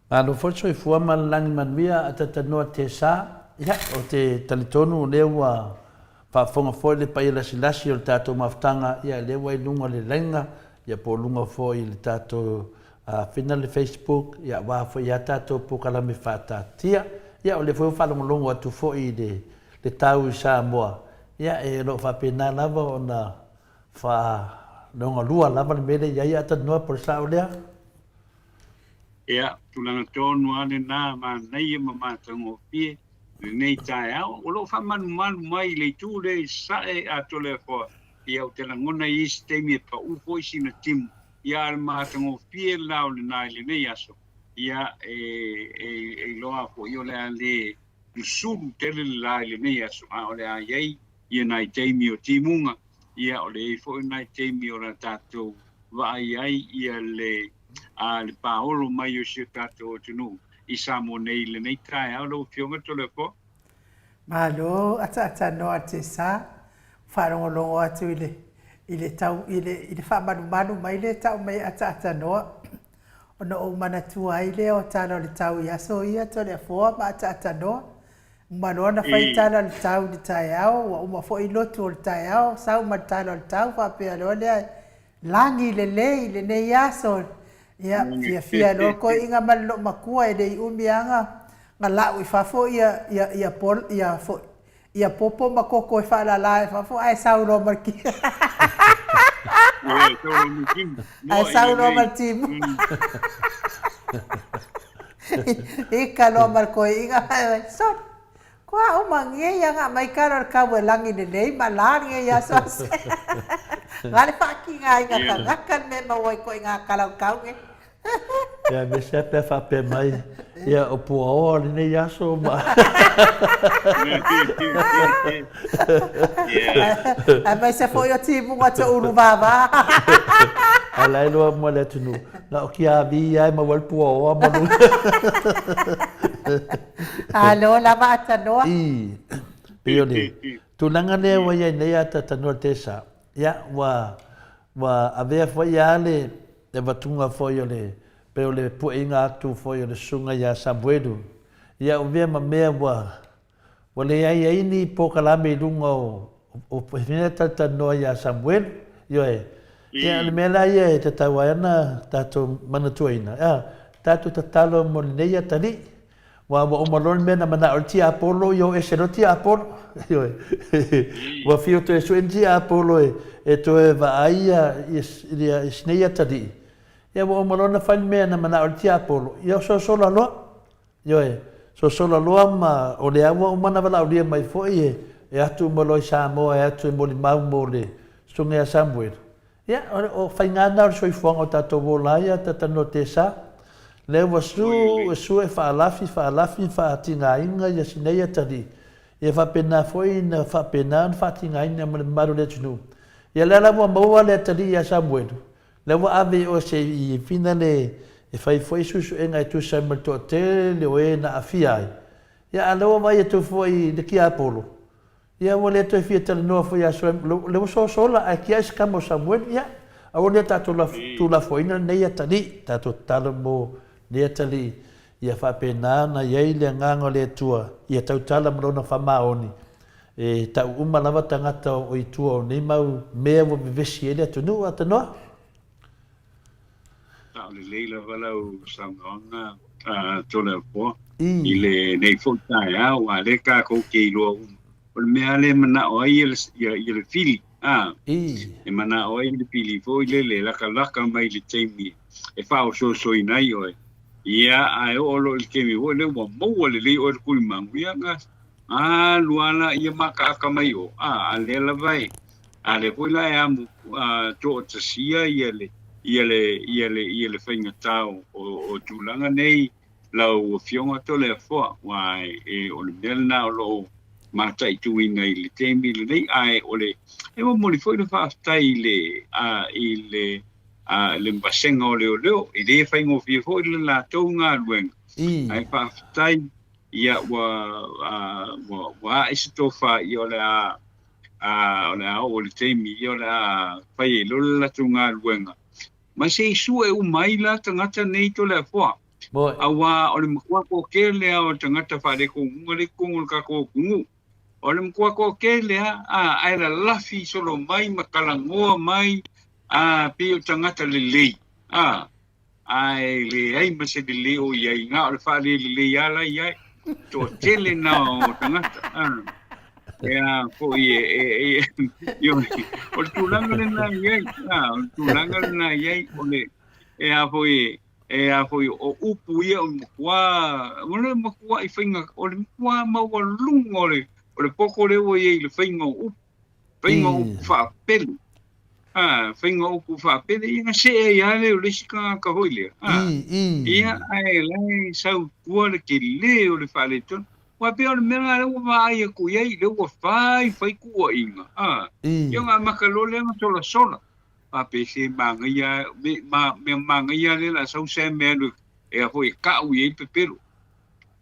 Malo foi le soifua ma le lagi manuia a Tatanoa Tesa. Ia, ou te talitonu o lea ua faafofoga foi le paia lasilasi o le tatou mafutaga, ia lea ua i luga o le laina, ia po o luga foi i le tatou fina le Facebook, ia aua foi a tatou polokalame faataatia. Ia o lea foi ua faalogologo atu foi i le le tau i Samoa, ia e o lo o faapena lava ona faalogalua lava le mea lea e i ai Atanua po o le sao lea? Ia, tulaga tonu lava lena, manaia ma matagofie lenei taeao. O lo o faamalumalu mai i le itu lea i Sasae a Toleafoa, ia ou te lagona i isi taimi e pau foi sina timu, ia a o le matagofie la o lena i lenei aso, ia e, e, e iloa foi o le a le susulu tele le la i lenei aso, a o le a i ai ia nai taimi o timuga, ia o le i ai foi nai taimi o le tatou vaai ai ia le a le paolo mai o si o tatou atunuu i Samoa nei i lenei taeao lau Afioga Toleafoa. Malo ataatanoa Tessa, faalogologo atu i le i le tau i le i le faamalumalu mai lea tau mai ataatanoa ona ou manatua ai lea o tala o le tau i aso ia Toleafoa ma ataatanoa. Uma loa ona fai tala o le tau i le taeao, ua uma foi lotu o le taeao, sau ma le tala o le tau faapea loa lea, lagi lelei lenei aso. Ia, fiafia loa koiiga ma le loomatua e le i umi lava na lau i fafo ia, ia, ia, pol, ia, foi, ia popo ma koko e faalala i fafo ae sau loa ma le timu. Ae sau loa ma le timu. Ika loa ma le koiiga, sole, Kua uma ngei anga mai kala o le kau e lagi lelei ma la ngei aso ase. Nga le whaakinga ai nga tangaka le me maua i koe ngā kala o kau nge. Ia, me sea pea whaapea mai, ia, o Puaoa lenei aso ma... Ae mai se foi o timuga te ulu vava. A o la e iloa uma e le atunuu, na o Kiavi lava e maua ai le puaoa ma luga. Alo lava a tanoa. I, pei o le tulaga lea ua i ai nei a Tatanoa Tesa, ia, ua, ua avea foi lava le avatuga foi o le, pei o le puaiga atu foi o le susuga ia Samuelu, ia ua avea ma mea ua, Ua leai ai ni polokalame i luga o, o mea talatalanoa iā Samuelu, ioe. Ia, o le mea la ia e tatau ai ona tatou manatuaina, ea, tatou tatalo mo lenei atalii, aua ua uma loa le mea na manao ai le tiapolo, ia o ese loa le tiapolo, ioe. Ua fiu toe sue le tiapolo e toe vaai ia sinei atalii, ia ua uma loa ona fai le mea na manao ai le tiapolo, ia sosola loa. Ioe, sosola loa ma o lea ua uma ona valaaulia mai foi e atu uma loa i Samoa e atu e molimau mo le Susuga ia Samuelu. Ia, o faiga lena o le soifuaga o tatou ola ai a Tatanoa Tesa. Lea ua su, sue faalafi, faalafi ma faatigaina ia Sinei atalii. Ia faapena foi na faapena ona faatigaina ma le mamalu o le atunuu. Ia lea la ua maua le atalii ia Samuelu, Lea ua ave i o se i fina le e fai foi suesuega e tusa ai ma le toatele o e na aafia ai. Ia a lea ua vaai atu foi i le tiapolo, ia ua le toe fia talanoa foi ia lea ua sosola ae tiai se tama o Samueli. Ia, aua ne i tatou tuulafoaina lenei atalii, tatou tatalo mo lenei atalii ia faapena ona i ai le agaga o le Atua ia tautala ma lona faamaoni E tau uma lava tagata o i tua o nei mau mea ua vevesi ai le atunuu, a tanoa. Sao lelei lava lau saunoaga Toleafoa i lenei foi taeao, aua o lea tatou te iloa uma, o le mea lava lea e manao ai le fili, e manao ai le fili foi lele e latalata mai i le taimi e faaosoosoina ai oe, ia, ae oo loa i le taimi foi lea ua maua lelei oe e le tulimagu, ia ona Alu a la ia makaaka mai o, a, a lea lava e, a lea foi la e amu toatasia ia le, ia le, ia le, ia le faigata o, o, o tulaga nei lau Afioga Toleafoa, aua e, e, o le mea lena o lo o mataituina i le taimi lenei, ae o le, e momoli foi le faafetai i le, a, i le, a, le vasega o leoleo, e le faigofie foi le latou galuega, ae faafetai Ia, ua, ua, ua ae se tofa, ia o le a, a, o le a oo i le taimi, ia o le a fai ai loa le latou galuega. Ma se i sue uma ai la tagata nei Toleafoa. Auā o le matua toatele lava o tagata faalekoguga lea i totonu o le tatou atunuu. O le matua toatele lava, a, ae lalafi solo mai ma talanoa mai, a, pei o tagata lelei, a. Ae leai ma se lelei o i ai, na o le faalelelei lava la i ai. Toatele na o tagata. E a foi e, e, e, e, o le tulaga lena i ai, o le tulaga lena i ai, o le, e a foi, e a foi, o upu ia o le matua, o le matua i faiga, o le matua maualuga o le, o le poto lea ua i ai i le faiga o upu. Faiga o upu faapele. A, faiga o upu faapele, ia na see ai lava lea o le isi tagata foi lea. A, ia, ae la e sau i tua le tele o le faaletonu. Aua pei o le mea lena lea ua vaai atu i ai, lea ua fai fai tuuaiga. A, ia ona amata loa lea ona solasola. Faapea se manaia, mea manaia lea o le a sau se mea e a foi e tau i ai le pepelo.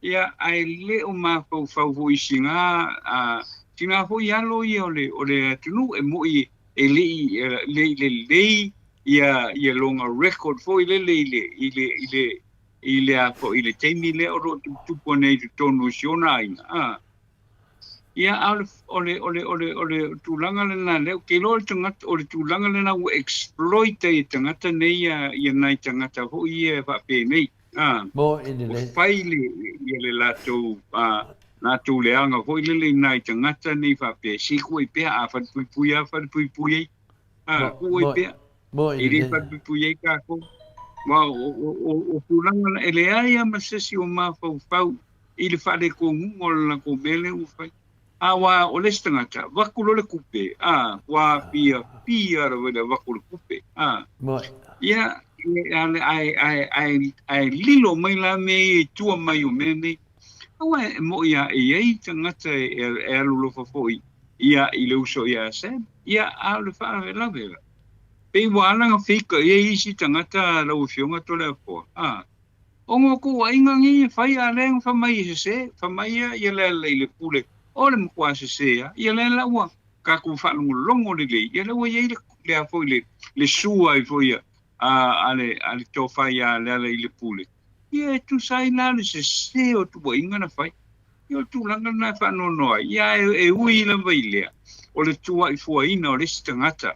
Ia, ae le o mafaufau foi i sina, a, sina foi alo ia o le, o le atunuu e moi e le i, le i lelei ia, ia lona record foi lele i le, i le, i le, i le a foi, i le taimi lea o lo o tuputupu ana i totonu o si ona aiga, a. Ia, a o le, o le, o le, o le, o le tulaga lena lea, ou te iloa o le tagata, o le tulaga lena ua exploit ai e tagata nei ia, ia nai tagata foi ia e faapenei. A, Mo i le ua fai le, ia le latou, a, latou leaga foi lele i nai tagata nei faapea, se tuu ai pea, a falepuipui lava falepuipui ai. A, tuu ai pea. Mo i E le falepuipui ai tatou. Aua o, o, o, o tulaga na, e leai lava ma se isi o mafaufau i le faalekonuga o le latou mea lea ua fai. Aua o le isi tagata, avatu loa le tupe, a, ua fiafia lava i le avatu o le tupe, a. Ia, ae, ae, ae, ae lilo mai la mea ia i tua mai o mea nei. Aua e moi lava e i ai tagata e, e alolofa foi ia i le uso ia Sam. Ia, a o le faalavelave la. Pei ua ala na feikaʻi ai isi tagata lau Afioga Toleafoa, a ona o tuuaiga nei e fai a lea na fai mai e sese, fai mai ia ia le ala i le pule o le matua sese a, ia lea la ua tatou faalogologo lelei, ia lea ua i ai le le a foi le le sua ai foi a a le a le tofa ia Lealailepule, ia e tusa ai la le sese o tuuaiga na fai. Ia o le tulaga lena e faanoanoa ai, ia ae e ui lava i lea, o le tuuaifuaina o le isi tagata,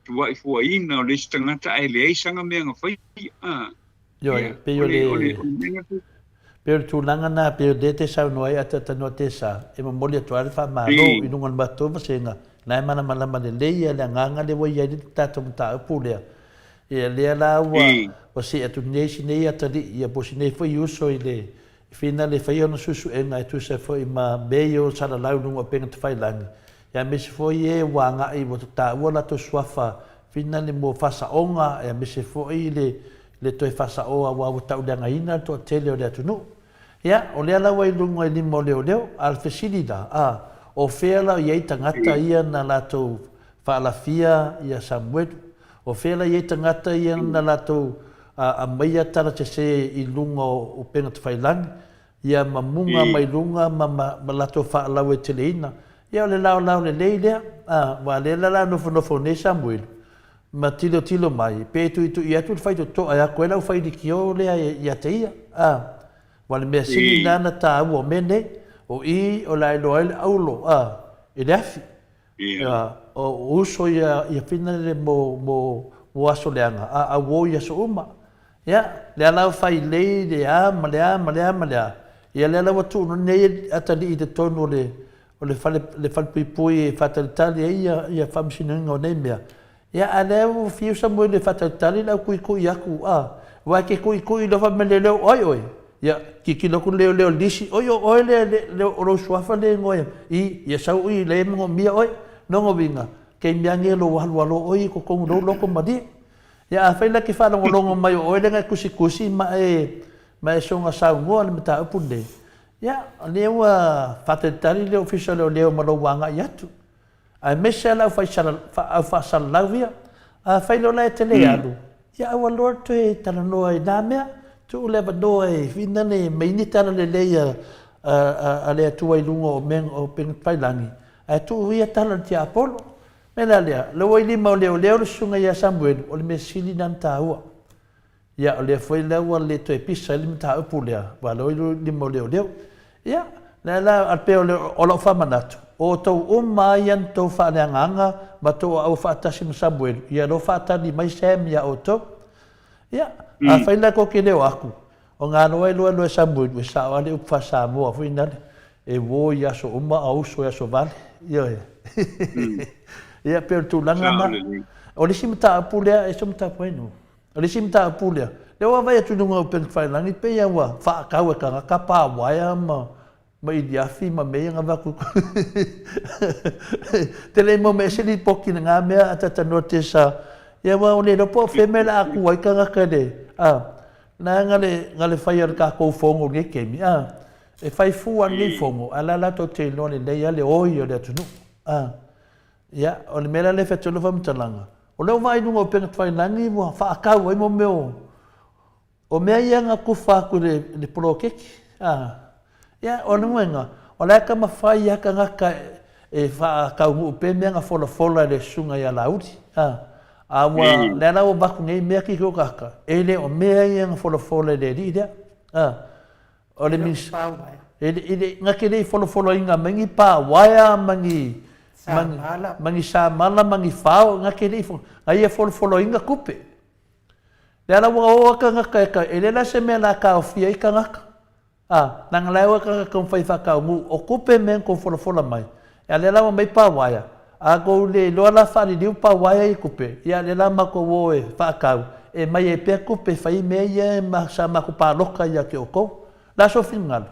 tuuaifuaina o le isi tagata ae leai sana mea na faia. A, Ioe, ia, pei o o le, le, o le, o le mea na pei o le tulaga lena, pei o lea e te saunoa ai ataatanoa te sa, e momoli atu ai le faamalo i luga o le matou vasega, la e malamalama lelei ia le agaga lea ua i ai le tatou mataupu lea. Ia lea la ua, ua see atu nei si nei atalii, ia po o si nei foi uso i le, Whina le whai ona suesuega e tusa foi ma mea ia o salalau i luga o upega tafailangi, aemaise foi e ua agai ua taua latou suafa whina le mo faasaoga aemaise foi le le toe faasaoa aua ua tauleagaina le toatele o le atunuu. Ia, o lea la ua i luga i lima o leoleo, a o le fesili la, a, o fea la o i ai tagata ia na latou faalafia ia Samuelu? O fea la i ai tagata ia na latou aumaia tala sese i luga o upega tafailangi, ia ma muga mai luga ma ma latou faalauaiteleina? Ia o le laolao lelei lea, a, aua o lea la la nofonofo nei Samuelu ma tilotilo mai, pe tuitui atu le faitotoa e ako ai le aufailikio lea ia te ia, a. Aua o le mea sili lena na taua o mea nei, o i o le a iloa ai le aulo, a, i le afi. Ia, o uso ia, ia whina le mo, mo, mo aso leaga, a auo i aso uma. Ia, lea la ua fai lei le a, ma le a, ma le a, ma le a. Ia lea la ua tuu nei atalii i totonu o le, o le fale, le falepuipui e faatalitali ai ia, ia faamasinoina o nei mea. Ia, a lea ua fiu Samuele e faatalitali le au kuikui aku, a, aua e te kuikui loa fai mai le leo, o ai oe? Ia, tilotilo atu le leoleo lisi, oi o oe lea, le, le, o lou suafa lea e igoa ia, i, ia sau i lea e manaomia oe. Lona uiga, taimi ane lou alualu oe i totonu lou loto malie. Ia, afai la e te faalogologo mai o oe lea na e tusitusi ma e, ma e soona saunoa i le mataupu lenei, ia, o lea ua faatalitali le Ofisa o Leoleo ma lou agai atu. Aemaise lava le aufaasalalau ia. Afai loa la e te le alu, ia aua loa le toe talanoa i na mea. Tuu le avanoa e whina le maini tala lelei a le Atua i luga o mea o upegatafailagi, ae tuu ia tala i le tiapolo. O le mea la lea, o lea ua i lima o leoleo le susuga ia Samuelu, o le mea sili lena ona taua. Ia, o lea foi la ua le toe pisa ai le mataupu lea, aua o lea ua i lima o leoleo. Ia, lea la, a pei o, le, o lau faamanatu, o outou uma lava ia na tou faaleagaga ma tou aua faatasi ma Samuelu, ia lou faatali mai Sam iā outou. Ia, afai la tou te le o aku, o ngā loa e lua loa e Samuelu, e sao lava le upu faa-Samoa foi nale, e uo i aso uma a uso i aso vale. Ioe. Ia, pei o le tulaga lena. O le isi mataupu lea, e se mataupu ai nō. O le isi mataupu lea, lea ua vaai atu i luga o upegatafailagi pei lava ua faatau e tagata pa uaea ma ma iliafi ma mea ia na avatu Te le i maua mai ai se lipoti i lena mea a talatalanoa te sa, ia aua ua le iloa po o fea mea o le a tu ai tagata i le, a, na le, na le fai a le tatou fono i lenei taimi, a, e fai fua lenei fono, ae o la e latou te iloa lelei lava le oi o le atunuu, a. Ia, o le mea la lea e fai atu ai lau faamatalaga, o lea ua vaai i luga o upegatafailagi ua faatau ai mo mea o, o mea ia na tufa atu i le, i le poloketi. A, ia, o le uiga, o la e taumafai lava tagata e faataunuu pea mea na folafola e le susuga ia Laauli. A, a ua, lea la ua avatu nei mea tilotilo tagata, e le o mea ia na folafola e le alii lea. A, O le Minisita, e le, e le, na te le i folofoloina mai ni pā uaea ma ni, ma ni, ma ni samala ma ni fao, na te le i, na ia folofoloina tupe. Lea la ua o a tagata e ka, e le la se mea la taofia ai tagata. A, leaga la e o a tagata taumafai e faataunuu, o tupe mea na tou folafola mai, A lea la ua aumai pa uaea, a tou le iloa la faaliliu pa uaea i tupe, ia lea la matou o e faatau, e mai ai pea tupe e fai ai mea ia ma sa matou paloka ia te outou. O le a sou finagalo?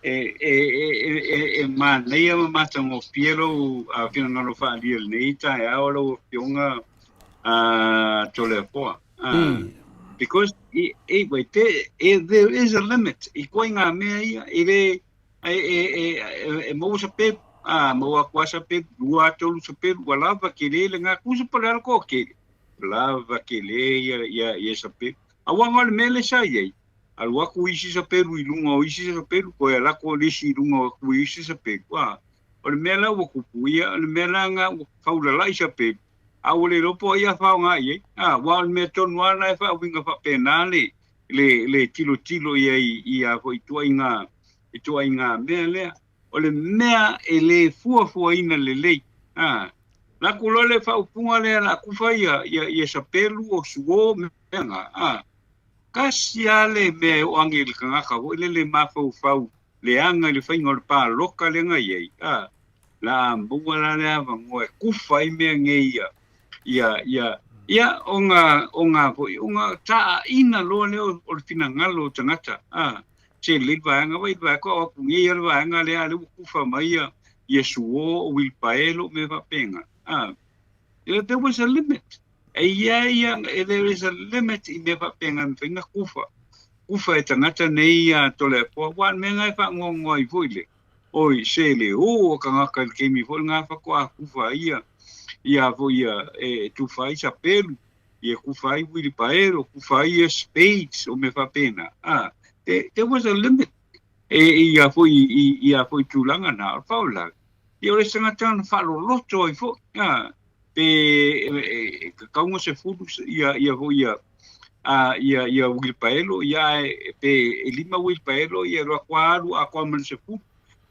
E, e, e, e, e manaia ma matagofie lou finagalo faaalia i lenei taeao lau Afioga Toleafoa. Because, e, e, wait, there, there is a limit i koe ngā mea ia, e le, e, e, e, e maua sa pe A, maua aku lava sapelu, lua, tolu sapelu, ua lava tele lena. Tusa po o le a le toatele, lava tele ia, ia, ia sapelu. Aua na o le mea lea sa i ai, alu atu isi sapelu i luga o isi sapelu, toe alu atu le isi i luga o atu i isi sapelu. A, o le mea la ua tupu, ia, o le mea la lena ua faulalai sapelu, a ua le iloa po o ai a faaaoga i ai. A, aua o le mea tonu lava lena e faauiga faapena le, le, le tilotilo i ai i a foi ituaiga, ituaiga mea lea. O le mea e le fuafuaina lelei. A, laku loa le faaupuga lea la kufa ia, ia, ia sapelu o suo mea na. A, kasi lava le mea e oo ane i le tagata foi lele mafaufau leaga i le faiga o le paloka lea na i ai. A, la maua la le avanoa e kufa ai mea nei ia, ia, ia, ia, ona, ona foi, ona taaiina loa lea o le finagalo o tagata. A, se lelei le vaega, vaai i le vaega, o atu nei lava le vaega lea, a o lea ua kufa mai ia, ia suo, o uilipaelo, mea faapena. A, there was a limit. E i ai ia, there is a limit i mea faapena e mafai ona kufa, kufa e tagata nei ia Toleafoa, aua o le mea lena e faanoanoa ai foi le, oi, se le o o tagata i le taimi foi lena faatoa kufa ai ia, ia foi ia, e tufa ai sapelu, ia kufa ai uilipaelo, kufa ai ia spades, o mea faapena. A, there, there was a limit e ia foi i ia foi tulaga na, o le faalavelave, ia o le isi tagata na faaloloto ai foi, a, pe e tatau ona sefulu ia ia foi ia a ia ia uilipaelo ia ae pe e lima uilipaelo ia alu atu alu atoa ma le sefulu.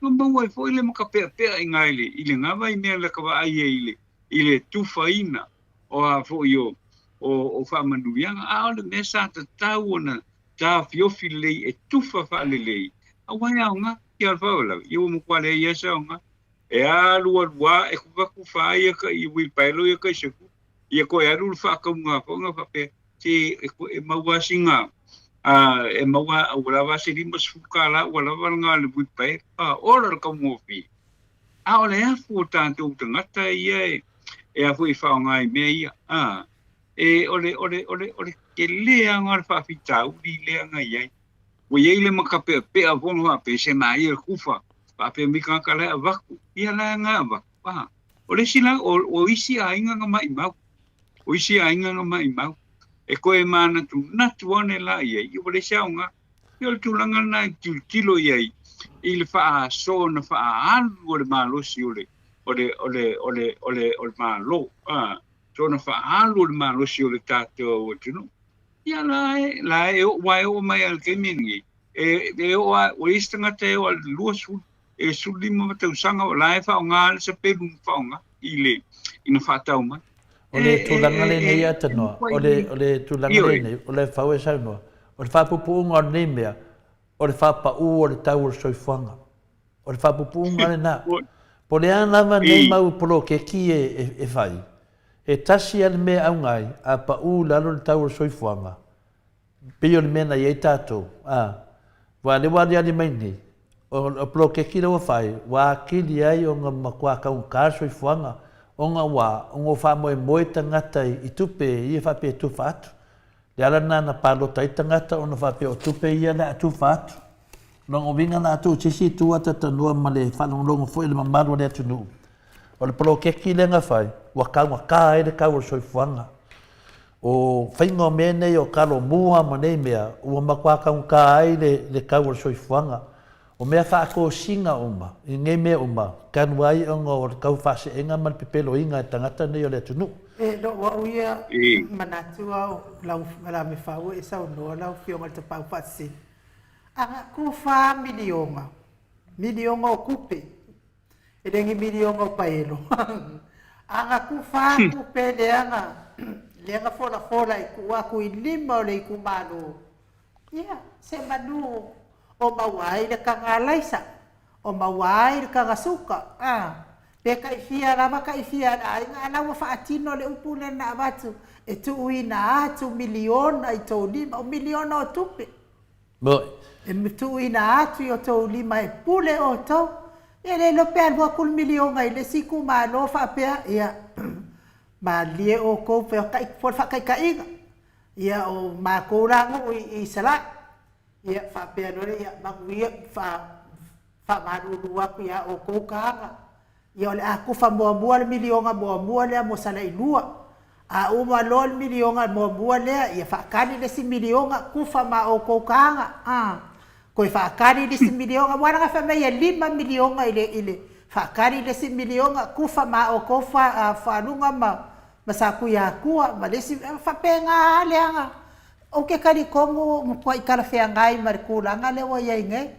Na maua ai foi le makapeapea i ina i le i lena vaimea lea ka vaai ai i le i le tufaina o a foi o o o faamanuiaga, a o le mea sa tatau ona taofiofi lelei e tufa faalelei, aua e aoga. Ia o le faalavelave, ia ua matua leai lava se aoga. E alu alu lava e kufakufa ai ia kai uilipaelo ia kai sefulu. Ia toe alu le faatauga foi na faapea, se e maua lava sina, e maua ua lava se $50 ua lava lena le uilipaelo. A, ola le taugofie. A o le afu o tatou tagata ia e a foi e faaaoga i mea ia. A, e, o le, o le, o le, o le tele lava o le faafitauli lea na i ai. Ua i ai le makapeapea foi ma faapea, se maia le kufa, faapea mai tagata la e avatu. Ia la na avatu. A, o le isi la, o, o isi aiga na maimau. O isi aiga na maimau. E toe manatunatu ane la i ai, ia ua leai se aoga. Ia o le tulaga lena e tilotilo i ai i le faasoo na faaalu o le malosi o le, o le, o le, o le, o le, o le Malo, a, soona faaalu o le malosi o le tatou atunuu. Ia la e, la e oo, aua e oo mai lava i le taimi lenei, e, e oo lava, ua i ai se tagata e oo lava i le 20, e 15 tausaga o la e faaaoga le sapelu na faaaoga i le, ina faatau mai. O le tulaga lenei a Tanoa, o le, o le tulaga lenei, o le fau e saunoa, o le faapupuuga o lenei mea, o le faapaū o le tau o le soifuaga. O le faapupuuga lena. Po o le a lava nei mau poloketi e fai, e tasi lava le mea e auga ai, a paū i lalo le tau o le soifuaga, pei o le mea na i ai tatou, a, aua o lea ua aliali mai nei, o le poloketi lea ua fai, ua atili ai ona matua taugata le soifuaga, ona ua, ona ua faamoemoe tagata i tupe ia faapea e tufa atu. Le ala lena na palota ai tagata ona faapea o tupe ia le a tufa atu. Lona uiga la atu i se isi itu atatanua ma le faalogologo foi i le mamalu o le atunuu, o le poloketi lea na fai, ua taugata ai le tau o le soifuaga. O faiga o mea nei o talo mua ma nei mea, ua matua taugata ai le, le tau o le soifuaga. O mea faatosina uma, i nei mea uma, talu ai ona o le tau faaseega ma le pepeloina e tagata nei o le atunuu. E lou au ia manatu ao lau Lamefau e saunoa lau Afioga i le Tapaau Faasisina, aga ku fa miliona, miliona o kupe, E le ni miliona o paelo. Aga ku fa kupe leaga, leaga folafola e tuu atu i lima o le itumalo. Ia, se manu o maua ai le taga alaisa, o maua ai le taga suka, a, pe tai fia lava tai fia a le aiga, a la ua faatino le upu lea na avatu, e tuuina atu miliona i tou lima, o miliona o tupe. Moi. E tuuina atu i outou lima e pule outou. Ia le iloa pe alu atu le miliona i le isi itumalo faapea, ia, malie outou po o le faataitaiga, ia o matou la nuu i Salai, ia faapea loa lea, ia manuia, faamalulu atu ia outou taga. Ia o le a kufa muamua le milioga muamua lea mo Salailua. A uma loa le milioga muamua lea, ia faakali le isi milioga, kufa ma outou taga, a. Toe faakali le isi milioga, aua leaga fai mai e lima milioga i le, i le, faakali le isi milioga, kufa ma outou fa, Faaluga ma, ma Satuiatua ma le isi, e faapena lava leaga. Ou te talitonu ua matuai talafeagai ma le tulaga lea ua i ai nei.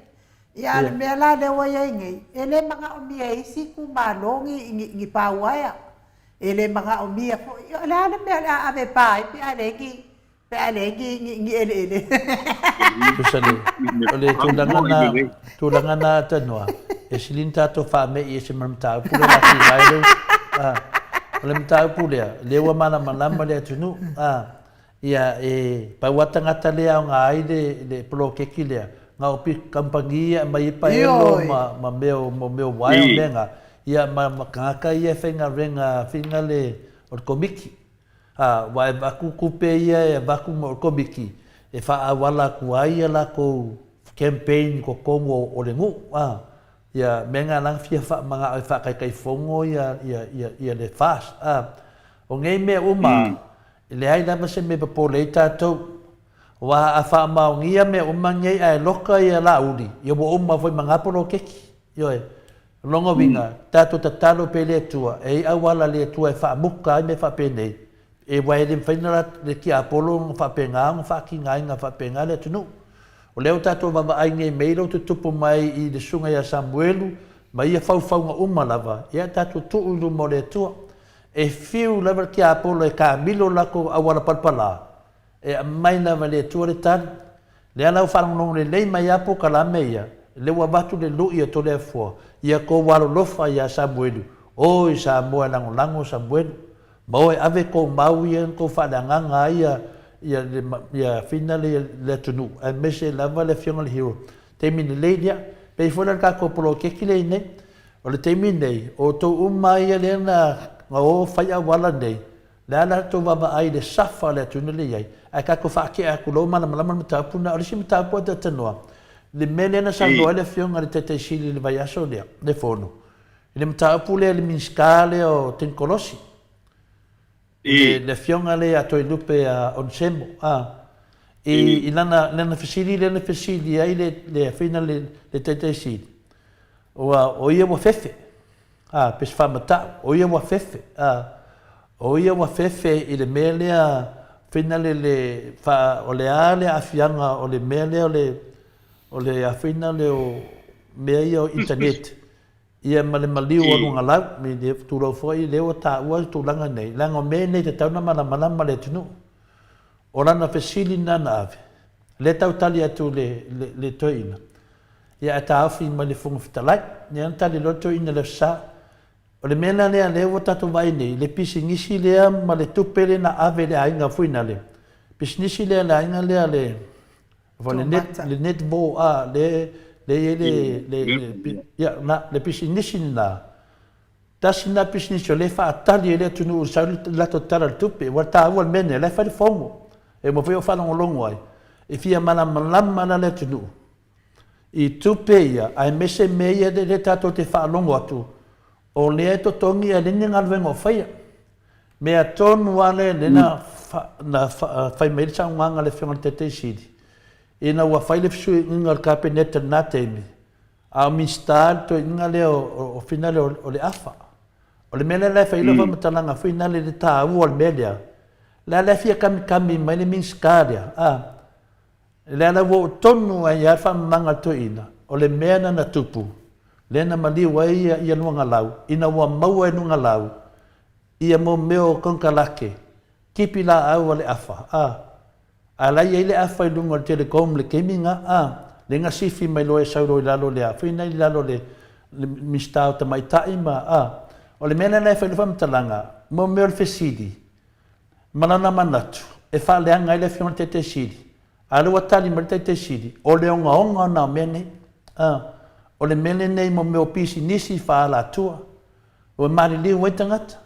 Ia a o le mea la lea ua i ai nei, e le manaomia e isi itumalo ni, ni, ni pauaea. E le manaomia foi. O le a le mea o le a ave e pa ai pe a leai ni, pe a leai ni, ni, ni eleele. Tusa le, o le tulaga na, tulaga na tanoa, e sili ona tatou faame'i ese ma le mataupu lea o le a tiga ai lou, a, o le mataupu lea, lea ua malamalama le atunuu, a, Ia, e pau lava tagata lea e aoga ai le, le poloketi lea, na o kamupani ia e aumai ai paelo ma, ma mea o, ma mea o uaea ma mea na, ia ma, ma tagata ia e faigaluega fina le, o le komiti. A, aua e avatu tupe ia e avatu mo le komiti e faaauala atu ai a latou campaign i totonu o, o le nuu, a. Ia, mea na la na fia faamanao e faataitaifono ia, ia, ia, ia le FAST, a. O nei mea uma, E leai lava se mea e popole ai tatou. Aua a faamaonia mea uma nei ae loka ia Laauli, ia ua uma foi ma na poloketi. Ioe. O lona uiga, tatou tatalo pea i le Atua, e i ai auala a le Atua e faamuta ai mea faapenei, e aua e le mafai ona le tiapolo ona faapena ona faatigaina faapena le atunuu. O lea ua tatou vaavaai nei mea ia ua tutupu mai i le susuga ia Samuelu ma ia faufauga uma lava, ia tatou tuu i luma o le Atua. E fiu lava le tiapolo e taamilo latou auala palapala, e aumai lava e le Atua le tali. Lea la ua faalogologo lelei mai a polokalame ia, lea ua avatu le lui a Toleafoa, ia tou alolofa ia Samuelu, oi Samoa e lagolago Samuelu, ma o e ave tou mau ia na tou faaleagaga ai ia ia le ia fina le le atunuu aemaise lava le afioga i le hero. Taimi lelei lea. Pei foi la le tatou poloketi lea i nei. O le taimi nei, o outou uma ia lea na o fai auala nei, le a la tou vaavaai i le safa o le atunuu lea i ai, ae tatou faatea atu loa malamalama le mataupu lena. O le isi mataupu a talanoa, le mea lea na saunoa ai le Afioga i le Taitai Sili i le vaiaso lea, le fono, i le mataupu lea i le Minisita lea o Tenikolosi, le Afioga lea ia Toelupe Onesemo, i lana fesili lea na fesili ai le Afioga i le Taitai Sili, Ua, o ia ua fefe, a, pe se faamatau, o ia ua fefe, a, o ia ua fefe i le mea lea, finale le, fa, o le a le aafiaga o le mea lea o le, o le finale o mea ia o internet, ia ma le maliu o luga lau, me le tulou foi lea ua taua le tulaga nei, leaga o mea nei e tatau ona malamalama le atunuu. O lana fesili lena na ave, lea tau tali atu le, le, le toeaina, Ia ae taofi mai le Fofoga Fetalai. Ia na tali loa le toeaina i le Aso Sa. O le mea la lea lea ua tatou vaai nei, le pisinisi lea ma le tupe lea na ave i le aiga foi na le pisinisi lea le aiga lea le le net le netball a le le i ai le le ia na le pisinisi lena. Tasi lena pisinisi o lea e faatali ai le atunuu i le sau le latou tala o le tupe. Ua taua le mea lenei, o la e fai le fono. E uma foi o faalogologo ai, e fia malamalama la le atunuu i tupe ia, aemaise mea ia lea tatou te faalogo atu, o lea e totogi ae leai ni galuega o faia. Mea tonu lava lea lea na, na fai mai ai le saunoaga a le Afioga i le Taitai Sili, ina ua fai le fesuiaiga o le Kapeneta i lena taimi, a o Minisita le toeaina lea o fina lea o le afa. O le mea lea la e fai ai lau faamatalaga foi lea i le taua o le mea lea, lea la e fia kamikami mai le Minisita lea, a, lea la ua oo tonu ai lava le faamamaga a le toeaina, o le mea lena na tupu, lea na maliu ai ia Luagalau, ina ua maua e Lugalau ia mo mea o konekarate, tipi laau a le afa, a, A la e i ai le afa i luga o le telecom i le taimi na, a, lea na sifi mai loa e sau loa i lalo le a foi na i lalo le, le Minisita o Tamaitai ma, a, o le mea lena e fai lau faamatalaga, mo mea o le fesili, ma lana manatu, e faaleaga ai le Afioga i le Taitai Sili, a o lea ua tali mai le Taitai Sili, o le ogaoga na o mea nei, a, o le mea lenei mo mea o pisinisi faaalatua, ua maliliu ai tagata.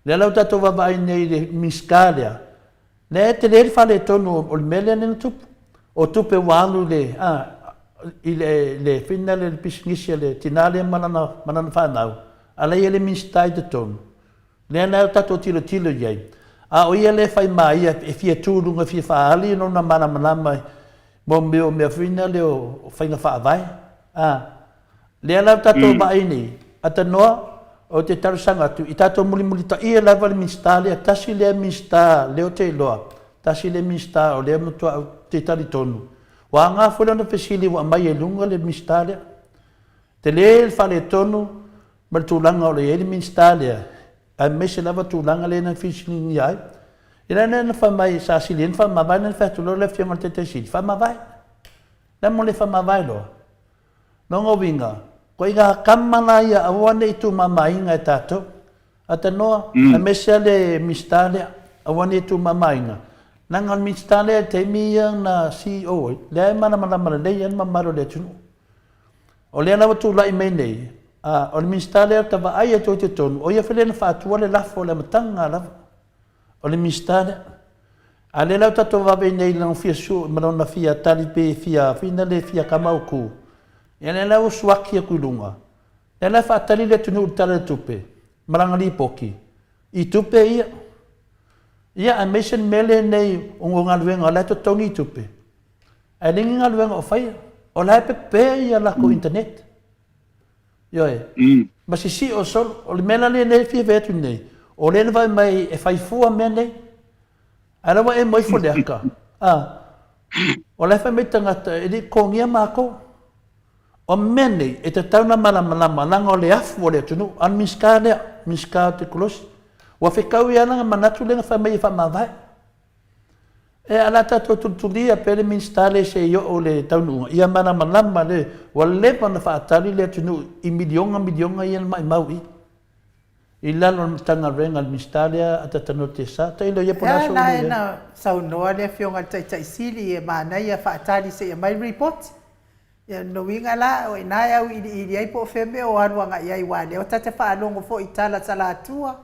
Lea la ua tatou vaavaai nei i le Minisita lea, lea e tele le faaletonu o le mea lea na tupu. O tupe ua alu i le, a, i le, le fina le pisinisi a le tina lea ma lana, ma lana fanau. A la e i ai le Minisita i totonu, lea la o tatou tilotilo i ai, a o ia lea e fai ma ia e fia tu i luga e fia faaali lona malamalama mo mea o mea foi na lea o faiga faavae. A, lea la o tatou vaai nei, atanoa, ou te talosaga atu, i tatou mulimulitaia lava le Minisita lea, tasi lea Minisita lea ou te iloa, tasi lea Minisita o lea matua ou te talitonu, ua aoga foi lana fesili ua aumai ai i luga le Minisita lea. Tele le faaletonu ma le tulaga o lo o i ai le Minisita lea, aemaise lava tulaga lea na fesiligia ai. I le lea na fai mai sa sili ai ona faamavae na fai atu loa le Afioga i le Taitai Sili, faamavae. Le a mo le faamavae loa? Lona uiga, ko ina kama la ia aua ne i tumamaina e tatou. Atanoa, aemaise lava le Minisita lea, aua ne i tumamaina. Leaga o le Minisita lea i le taimi ia na CEO ai, lea e malamalama lelei lava le mamalu o le atunuu. O lea la ua tulai mai nei, a, o le Minisita lea ou te vaai atu ai i totonu, o ia foi lea na faatua le lafo i le amataga lava. O le Minisita lea. A lea la ua tatou vave nei i lona fia sue ma lona fia tali pe fia fina le fia kamautu, ia lea la ua suaki atu i luga. Lea la e faatali le atunuu i le Tala o le Tupe ma lana lipoti i tupe ia. Ia aemaise le mea lenei o galuega o la e totogi i tupe. Ae leai ni galuega o faia. O la e pepe ia latou internet. Ioe. Ma sisio solo. O le mea la lea e fia fai atu nei, o lea na fai mai e fai fua mea nei. Ae la ua emo ifo le aka. A. O la e fai mai tagata e le i totogia matou. O mea nei e tatau ona malamalama leaga o le afu o le atunuu. A o le Minisita lea, Minisita o Tekonolosi, ua fetaui lava lana manatu lea na fai mai e faamavae. E a la tatou tulitulia pea le Minisita lea se i oo le taunuuga, ia malamalama le, ua leva ona faatali le atunuu i miliona miliona ia na maimau i i lalo o le Matagaluega a le Minisita lea a Tatanoa Tesa. Tailo ia po o le a Ea sou la leo i ai. na saunoa le Afioga i le Taitai Sili e manaia faatali se i aumai le report. Ia lona uiga la, o i ina e auiliili ai po o fea mea o alu agai ai, aua o lea ta te faalogo foi i tala Salatua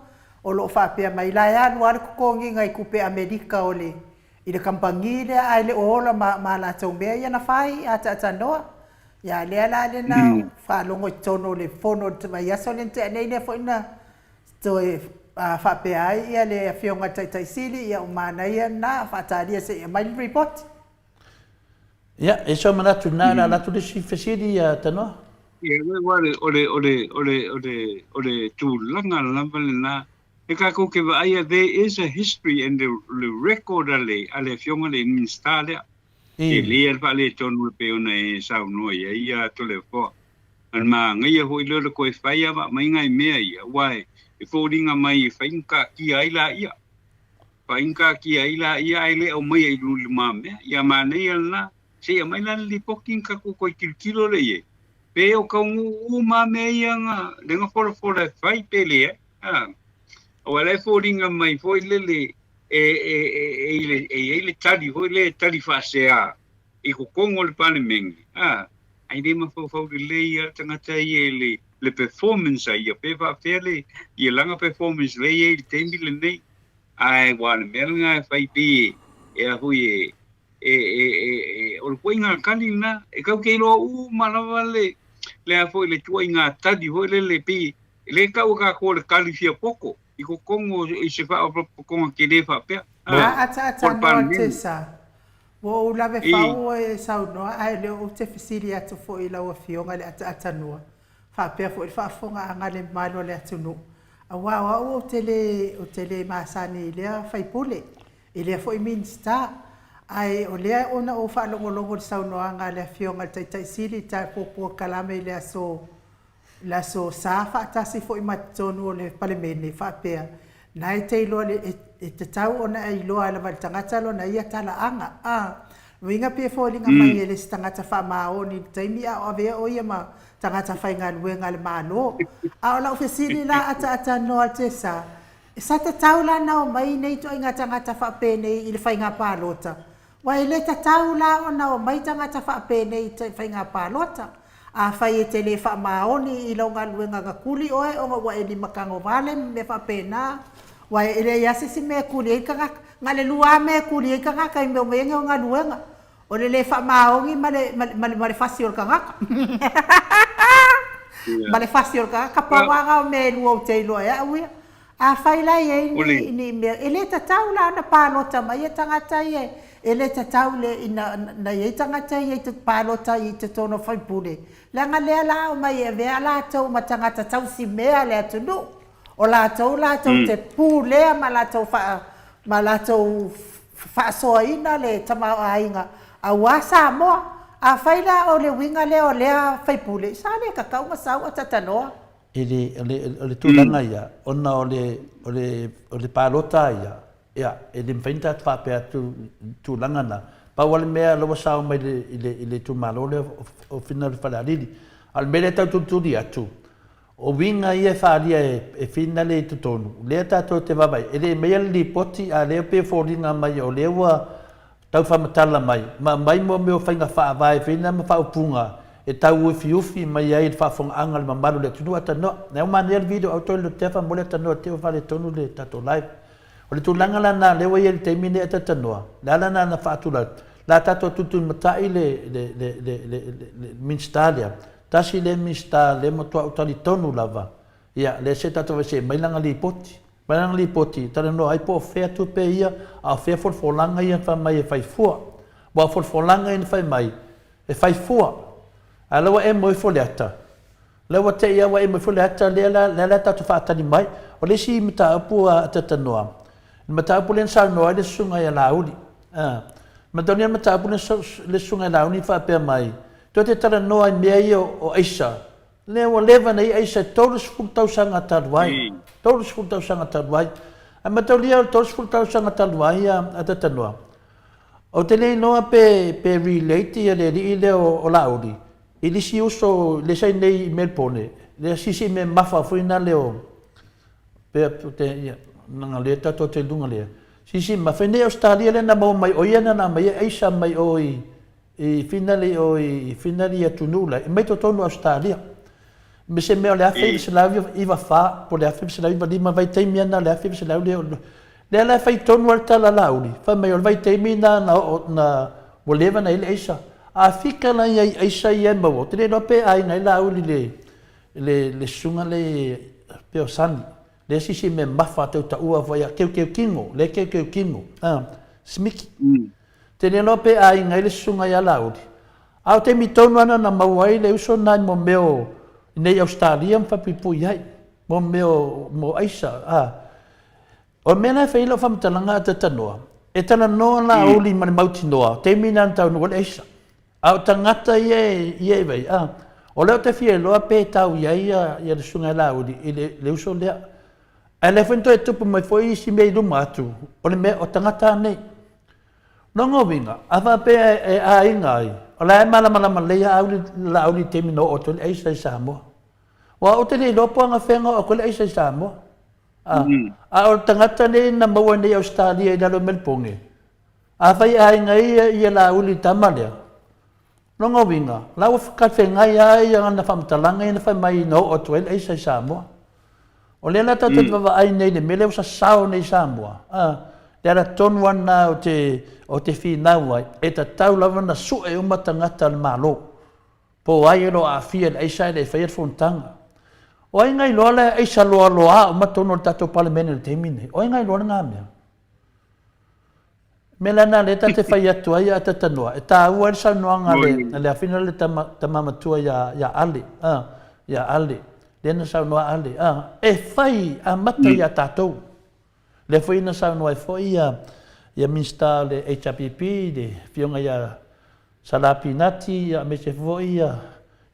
o lo o faapea mai la e alu lava le totogiga i tupe Amerika o le i le kamupani lea ae le o ola ma ma latou mea ia na fai a taatanoa. Ia a lea la lea na faalogo i totonu o le fono i le vaiaso lea na tea nei lea foi na toe faapea ai ia le Afioga i le Taitai Sili, ia ua manaia lena faatalia se i aumai le report. Ia, e sou manatu lena, o le a alu atu le isi fesili ia Tanoa. Ia, aua o le, o le, o le, o le, o le tulaga lava lena, e tatou te vaaia, there is a history and the, le record a le, a le Afioga i le Minisita lea. E lelei lava le faaletonu e pei ona e saunoa i ai ia Toleafoa. A o le manaia foi lea o le toe fai lava aumai nai mea ia, aua e foliga mai e fai ma taatia ai laia. Faigatatia ai laia ae le aumaia i lumamea. Ia manaia lena, se i aumai la le lipoti na tatou toe tilotilo lea i ai, pe o taunuu uma mea ia na lea na folafola e fai pe leai. A, aua la e foliga mai foi lele e, e, e, e, i le, e i ai le tali foi lea e tali faasea i totonu o le Palemene, a, ae le mafaufau lelei lava le tagata ia i le, le performance a ia, pe faapefea le, ia lana performance lea e i ai i le taimi lenei. Ae ua o le mea lena e fai pei e a foi e e e e o le tuaiga tali lena e tatou te iloa uma lava le le a foi le tuaiga tali foi lele pei e le tau e tatou o le tali fia poto i totonu i se faaopoopotoga tele faapea A a o ataata le noa Palemene. Tessa, ua ou lave I. fau oe e saunoa ae leo ou te fesili atu foi i lau afioga i le ataata noa faapea foi le faafofogaaga a le mamalu o le atunuu, aua o au ou te le, ou te le masani i lea faipule, i lea foi Minisita. Ae o lea ona ou faalogologo i le saunoaga a le Afioga i le Taitai Sili i tatou polokalame i le aso, le aso Sa faatasi foi ma totonu o le Palemene, faapea, Na e te iloa le, e tatau ona e iloa lava e le tagata lona ia talaaga. A, uiga pe foliga mai e le se tagata faamaoni i le taimi a o avea o ia ma tagata faigaluega a le Malo. A o lau fesili la ataatanoa Tessa, sa tatau la na omai nei ituaiga tagata faapenei i le faiga palota? Ua e le tatau la ona omai tagata faapenei i faiga palota. Afai e te le faamaoni i lau galuega na tuli oe ona ua e limatagovale ma mea faapena, ua e leai lava se isi mea e tuli ai le tagata. Na le lua lava mea e tuli ai le tagata i mea uma ia nei o galuega, o le le faamaoni ma le, ma le, ma le fasi o le tagata. Ma le fasi o le tagata, pau lava na o mea e lua ou te iloa e au ia. Afai la e i ai ni, ni mea, e le tatau la ona palota mai ia tagata ia, e le tatau le, ina, na i ai tagata ia i te palota i totonu o faipule, leaga lea la omai e avea latou ma tagata tausimea le atunuu. O latou latou te pulea ma latou faa, ma latou faasoaina le tamaoaiga aua Samoa. Afai la o le uiga lea o lea faipule, sa le tatau ona sau a tatanoa. I le, o le, o le tulaga ia, ona o le, o le, o le palota ia, ia, e le mafai ona tatou faapea atu i le tulaga lena. Pau lava le mea la ua sao mai i le, i le itumalo lea o Fina o le Falealili. A o le mea lea e tau tulituli atu, O uiga ia e faaalia e Fina lea i totonu, lea tatou te vaavaai, e le aumaia le lipoti a lea pei e foliga mai o lea ua tau faamatala mai ma aumai mo mea o faiga faavae foi na ma faaupuga e tau ufiufi mai ai i le faafofogaaga a le mamalu o le atunuu. Atanoa, na manaia le video auto i le Lotea faamolemole atanoa te i ua faaletonu le tatou live. O le tulaga la lena lea ua i ai i le taimi lenei atanoa, le ala lena na faatulaga, la tatou tulitulimatai le le le le le Minisita lea, Tasi lea Minisita lea matua ou talitonu lava, ia, lea se tatou vaai se i aumai lana lipoti. Aumai lana lipoti e talanoa ai po o fea tupe ia, a o fea folafolaga ia na fai mai e fai fua. Aua o folafolaga ia na fai mai, e fai fua. A o la ua emo ifo le ata, o la ua te i lava ua emo ifo le ata lea la, lea la tatou faatali mai. O le isi mataupu a Atatanoa, le mataupu lea na saunoa ai le Susuga ia Laauli, a, manatua le mataupu lea le Susuga ia Laauli na faapea mai, Tou te talanoa i mea ia o aisa, lea ua leva na i aisa i 30 tausaga talu ai, 30 tausaga talu ai. Ae mataulia o le 30 tausaga talu ai a Tatanoa, ou te le iloa pe, pe relate ia le alii lea o Laauli i le isi uso lea sa i inei i Melbourne, lea siisii mea mafa foi na lea o, pe, te, ia, leaga lea tatou te i luga lea, siisii mafa. I nei Ausetalia lea na maua mai, o ia na na aumaia aisa mai o i, I finali o i finali i atunuu la, mai totonu o Ausetalia. Me se mea o le 1994 po o le 1995, vaitaimi lava na o le 1900 lea, lea la e fai tonu lava le tala a Laauli, fai mai o le vaitaimi lena na oo, na, ua leva ona i ai le aisa. A fika la ia i aisa ia e maua, ou te le iloa pe aiga ai Laauli i le, le, le susuga lea pei o Sonny, lea se isi mea mafa tau taua foi, keukeu kino, lea e keukeu kino, Smicky. Tele loa pe aiga ai le susuga ia Laauli. A o taimi tonu ana na maua ai le uso na i mo mea o nei Ausetalia ma faapuipui ai, mo mea o mo aisa, a. O le mea la e fai ai lau faamatalaga a Tatanoa, e talanoa Laauli ma le mautinoa, taimi na na taunuu ai le aisa. A o tagata ia e ia e vai, a. O lea ou te fia iloa pe tau i ai ia le susuga ia Laauli i le le uso lea. Ae lea foi na toe tupu mai foi isi mea i luma atu, o le mea o tagata nei. Lona uiga, a faapea e aiga ai, o la e malamalama lelei a Auli, Laauli i le taimi na oo atu ai le aisa i Samoa. Aua ou te le iloa po o anafea na oo atu ai le aisa i Samoa. A, a o le tagata nei na maua nei i Ausetalia i lalo i Melbourne, afai e aiga ai ia Laauli i le tama lea, lona uiga, o la ua talafeagai lava ia ana faamatalaga ia na fai mai na oo atu ai le aisa i Samoa. O lea la tatou te vaavaai nei i le mea lea ua sasao nei i Samoa, a, le ala tonu lava lena ou te, ou te finau ai, e tatau lava ona sue uma tagata a le Malo, po o ai o lo o aafia i le aisa ae le i faia le fonotaga. O ai na iloa le aisa loaloa uma totonu o le tatou Palemene i le taimi lenei? O ai na iloa lena mea? Mea la lena lea ta te fai atu ai a Tatanoa, e taua ai le saunoaga a le, a le afina le tama, tama matua ia, ia Ale, a, ia Ale, lea na saunoa Ale, a, e fai amata ia tatou. Lea foi na saunoa ai foi ia, ia Minisita o le HRPP, le afioga ia Sala Pinati, ia aemaise foi ia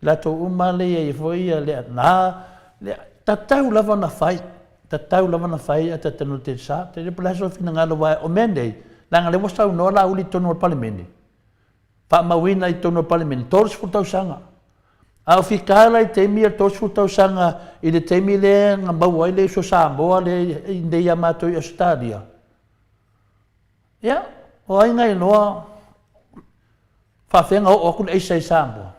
latou uma lea i ai foi ia le na, le, tatau lava ona fai, tatau lava ona fai a tatanu te sa, te le po le aso finagalo aua o mea nei, leaga lea ua saunoa Laauli i totonu o le Palemene, faamauina i totonu o le Palemene, 30 tausaga. A o fika la i taimi ia 30 tausaga i le taimi lea na maua ai le uso Samoa lea i inei ia matou i Ausetalia, Ia, o ai na iloa faafefea na oo atu le aisa i Samoa?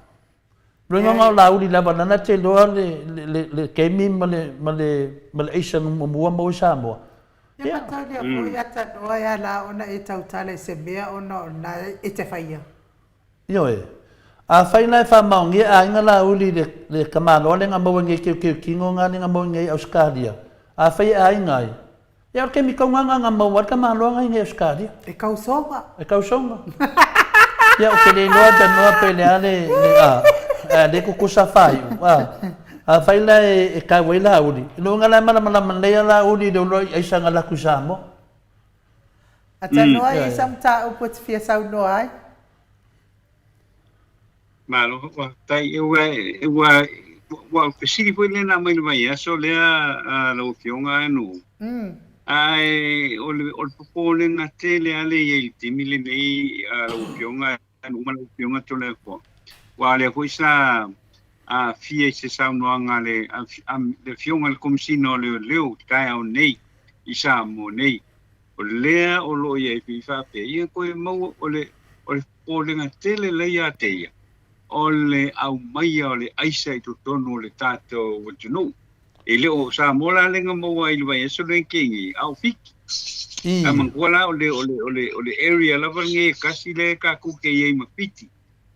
Loiga na o Laauli lava lana te iloa le, le, le, le kemi ma le, ma le, ma le aisa na muamua maua i Samoa. Ia Ia. mataulia foi atanoa e ala ona e tautala i se mea ona o lena e te faia. Ioe. Afai la e faamaonia e aiga Laauli i le, le tamaloa lea na maua nei keukeutino na lea na maua nei i Ausetalia, afai e aiga ai, ia o le taimi tonu lava na na maua ai le tamaloa na i nei Ausetalia. E kausoga. E kausoga. Ia ou te le iloa tanoa pe le a le, le a, a le tutusa faaiu, a. Afai la e, e tau ai Laauli, lona la e malamalama lelei a Laauli i le uluai aisa na laku i Samoa. A tanoa i sa mataupu e te fia saunoa ai. Malo, faafetai. E ua, e ua, ua fesili foi lena mai le vaiaso lea a lau Afioga Anu. Ae o le, o le popolega tele lava lea i ai i le taimi lenei a lau Afioga Anu ma lau Afioga Toleafoa, aua o lea foi sa aafia i se saunoaga a le, a le Afioga i le Komesina o Leoleo i le taeao nei i Samoa nei. O lea o lo o i ai pei faapea, ia toe maua, o le, o le popolega tele la ia te ia, o le aumaia o le aisa i totonu o le tatou atunuu. E le o Samoa la lea na maua ai i le vaiaso lea na tea nei, a o Fiti. A manatua la o le, o le, o le, o le area lava lenei e tasi lea tatou te i ai ma Fiti.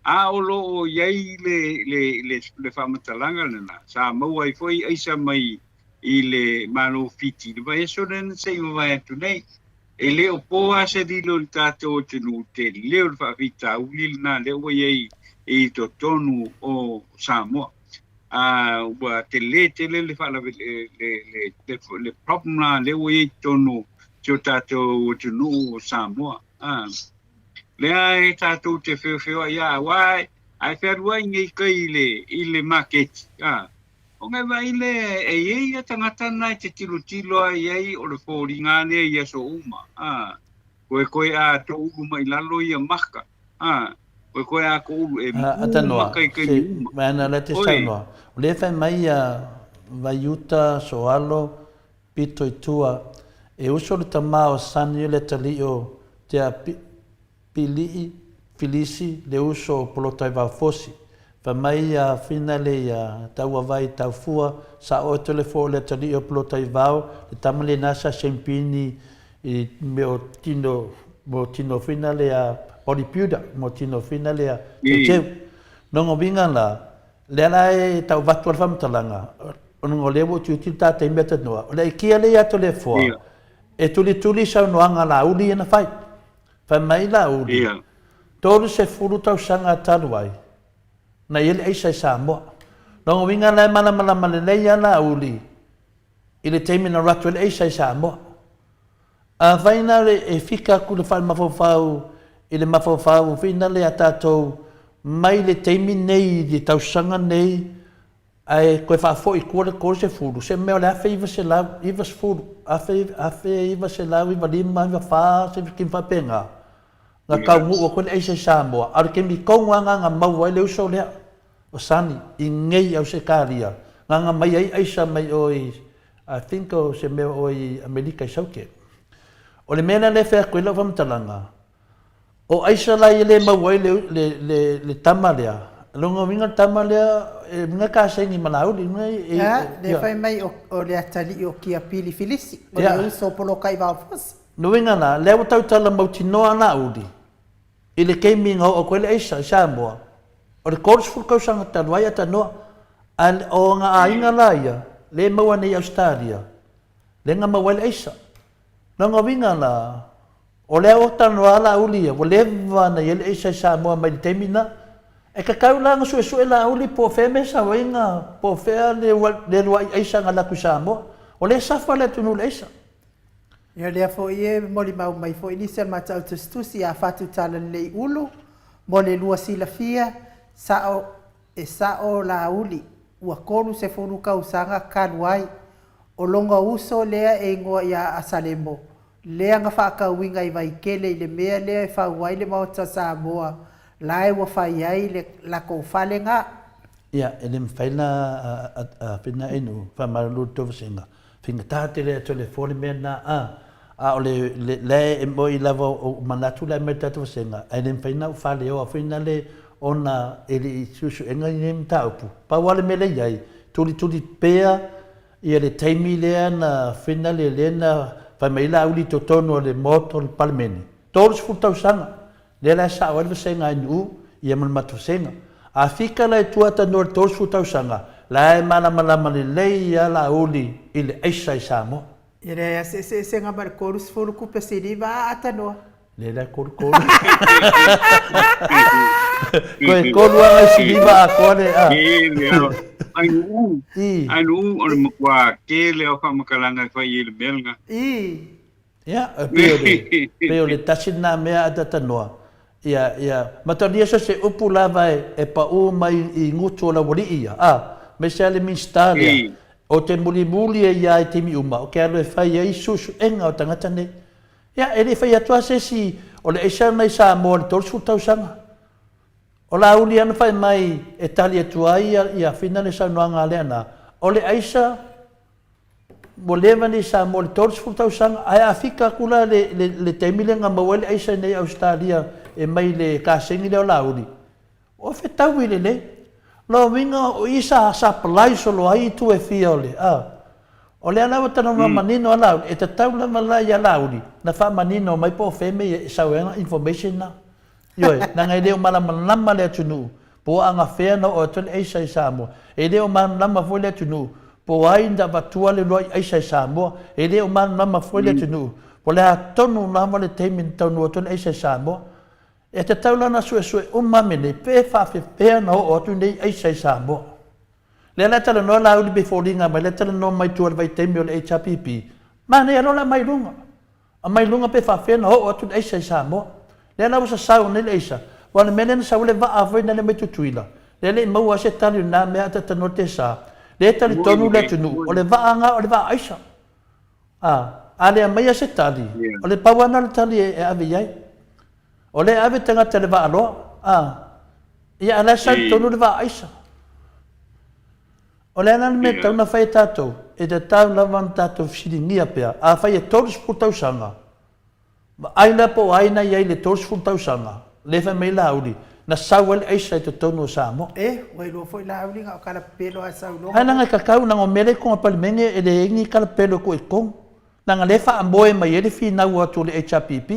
A o lo o i ai le, le, le, le faamatalaga lena, sa maua ai foi aisa mai i le Malo o Fiti i le vaiaso lea na se i mavae atu nei. E le o po lava se lilo i le tatou atunuu, tele o le faafitauli lena lea ua i ai i totonu o Samoa. A ua tele tele le faalave, le, le, le, le problem la lea ua i ai i totonu o si o tatou atunuu o Samoa. A, lea e tatou te feofeoai lava, aua a e fealuai nei kai i le, i le maketi, a, Ona e vaai lea e i ai ia tagata na e te tilotilo a i ai o le foliga lea i aso uma, a, koe koe a toulu mai lalo ia maka, a, koe koe a toulu e mu maka i se taimi uma. Vaena la te Oi. saunoa, o lea e fai mai ia Vaiuta, Soalo, Pito i tua, e uso le tama o Sani o le atalii o Te Pili'i, Filisi, le uso o Polotaivaofosi. Fai mai ia Finale ia Tauavai Taufua, sa oe tole fo o le atalii o Polotaivao, le tama lena sa sempini i mea o tino, mo tino Finale a bodybuilder, mo tino Finale a teuteu. Nonga winga la, lea la e tau avatu a le faamatalaga, ona o lea ua utiuti le ta taimi atanoa, o le aikia lea ia Toleafoa, e tulituli saunoaga Laauli ia na fai. Fai mai Laauli, 30 tausaga talu ai, na i ai le aisa i Samoa. Lona uiga la e malamalama lelei lava Laauli i le taimi na alu atu ai le aisa i Samoa. Afai na e fika atu le faamafaufau i le mafaufau finale a tatou mai le taimi nei i le tausaga nei Ae toe faafoi i tua le 30, se mea o le 1990, 1995, 94, se taimi faapena, na taunuu atu ai le aisa i Samoa, a o le taimi tonu lava lena na maua ai le uso lea, o Sonny, i nei i Ausetalia, na na mai ai aisa mai o i, I think o se mea o i Amerika i Saute. O le mea lea e fai atu ai lau faamatalaga, O aisa la ia le maua ai le tama lea, lona uiga le tama lea e uiga kasegi ma Laauli, uiga e. Ia, lea fai mai o le atalii o Kiapili Filisi, o le uso o Polokaivaofosi. Lona uiga la, lea ua tautala mautinoa Laauli i le taimi na oo atu ai le aisa i Samoa, o le 30 tausaga talu ai atanoa, ae o ona aiga la ia, lea e maua nei i Ausetalia, lea na maua ai le aisa. Lona uiga la, O lea ua talanoa Laauli ia, ua leva ona i ai le aisa i Samoa mai le taimi lena. E tatau la ona suesue Laauli po o fea mea sau ai na, po o fea le uluai aisa na alu atu i Samoa. O lea e safa le atunuu i le aisa. Ia lea foi e molimau mai foi nisi o le matau tusitusi ia Fatu Talalelei Ulu mo le lua silafia, sao, e sao Laauli, ua 30 kausaga talu ai, o lona uso lea e igoa ia Asalemo, Lea na faatauina i Vaitele i le mea lea e fau ai le Maota o Samoa, lae ua fai ai le latou fale na. Ia, e le mafai la a Whina Inu faamalulu le tou vasega, faigata tele atu le fua le mea lena a, a o le la e moi lava o manatu la e aumai le tatou vasega, ae le mafai ona ou faaleoa foi na le ona e le i suesuega lenei mataupu. Pau lava le mea lea e i ai, tulituli pea Ia le taimi lea na finale lea na fai mai ai Laauli i totonu o le Maota o le Palemene, 30 tausaga, lea la e sao ai le vasega a NU ia ma le matou vasega. A fika la i tua tanoa i le 30 tausaga, la e malamalama lelei a Laauli i le aisa i Samoa. Ia leai a se eseesega ma le 30 kupe siliva a atanoa. Lea la e kolukolu. Koe kolu lava nai siliva atoa le a. Tele lava. Ai nuu, ai nuu o le matua tele o faamatalaga e fai ai le mea lena. I. Ia, e pei o le, pei o le tasi lena mea a tatanoa. Ia, ia, matalia so se upu lava e, e pau mai i gutu o le aualii ia, a, aemaise lava le Minisita lea, o te mulimuli ai lava i taimi uma, o ke alu e fai ai suesuega o tagata nei. Ia, e le i fai atu lava se isi o le aisa lena i Samoa i le 30 tausaga. O Laauli lava na fai mai e tali atu ai ia, ia Fina le saunoaga a Leaana, o le aisa ua leva nei i Samoa i le 30 tausaga, ae a fika atu la le, le, le taimi lea na maua ai le aisa i inei i Ausetalia e mai le kasegi lea o Laauli, Ua fetaui lelei. Lona uiga o i sa supply solo ai itu e fia o le a. O lea la ua talanoa manino a Laauli, e tatau lava la ia Laauli na faamanino mai po o fea mea e sau ai ana information na. Ioe, leaga e le o malamalama le atunuu po o agafea na oo atu ai le aisa i Samoa. E le o malamalama foi le atunuu po o ai na avatua le uluai aisa i Samoa. E le o malamalama foi le atunuu po o le a tonu lava le taimi na taunuu atu ai le aisa i Samoa. E tatau la ona suesue uma mea nei pe faafefea ona oo atu nei aisa i Samoa. Lea la e talanoa Laauli pei foliga mai lea talanoa mai tua i le vaitaimi o le HRPP, manaia loa le aumai i luga. Aumai i luga pe faafefea ona oo atu le aisa i Samoa. Lea la ua sasau nei le aisa, aua o le mea lea na sau ai le vaa foi lea mai Tutuila, lea e le i maua ai se tali o lena mea a talanoa le TSA. Lea e talitonu le atunuu, o le vaa lena o le vaa aisa. A, a le aumaia se tali, o le pau lava lena o le tali e ave i ai. O lea e ave tagata i le vaaloa, a, ia a o la e sau i totonu le vaa aisa. O le a la le mea e tatau ona fai e tatou? E tatau lava ona tatou fesiligia pea, afai e 30 tausaga, vaai la po o ai na i ai i le 30 tausaga, lea e fai mai Laauli, na sau ai le aisa i totonu o Samoa. E, ua iloa foi Laauli na o kalapelo a sau loa. Ai leaga e kakau, leaga o mea la e i totonu o le Palemene e leai ni kalapelo e tuu i totonu. Leaga lea e faamoe mai ai le finau atu o le HRPP.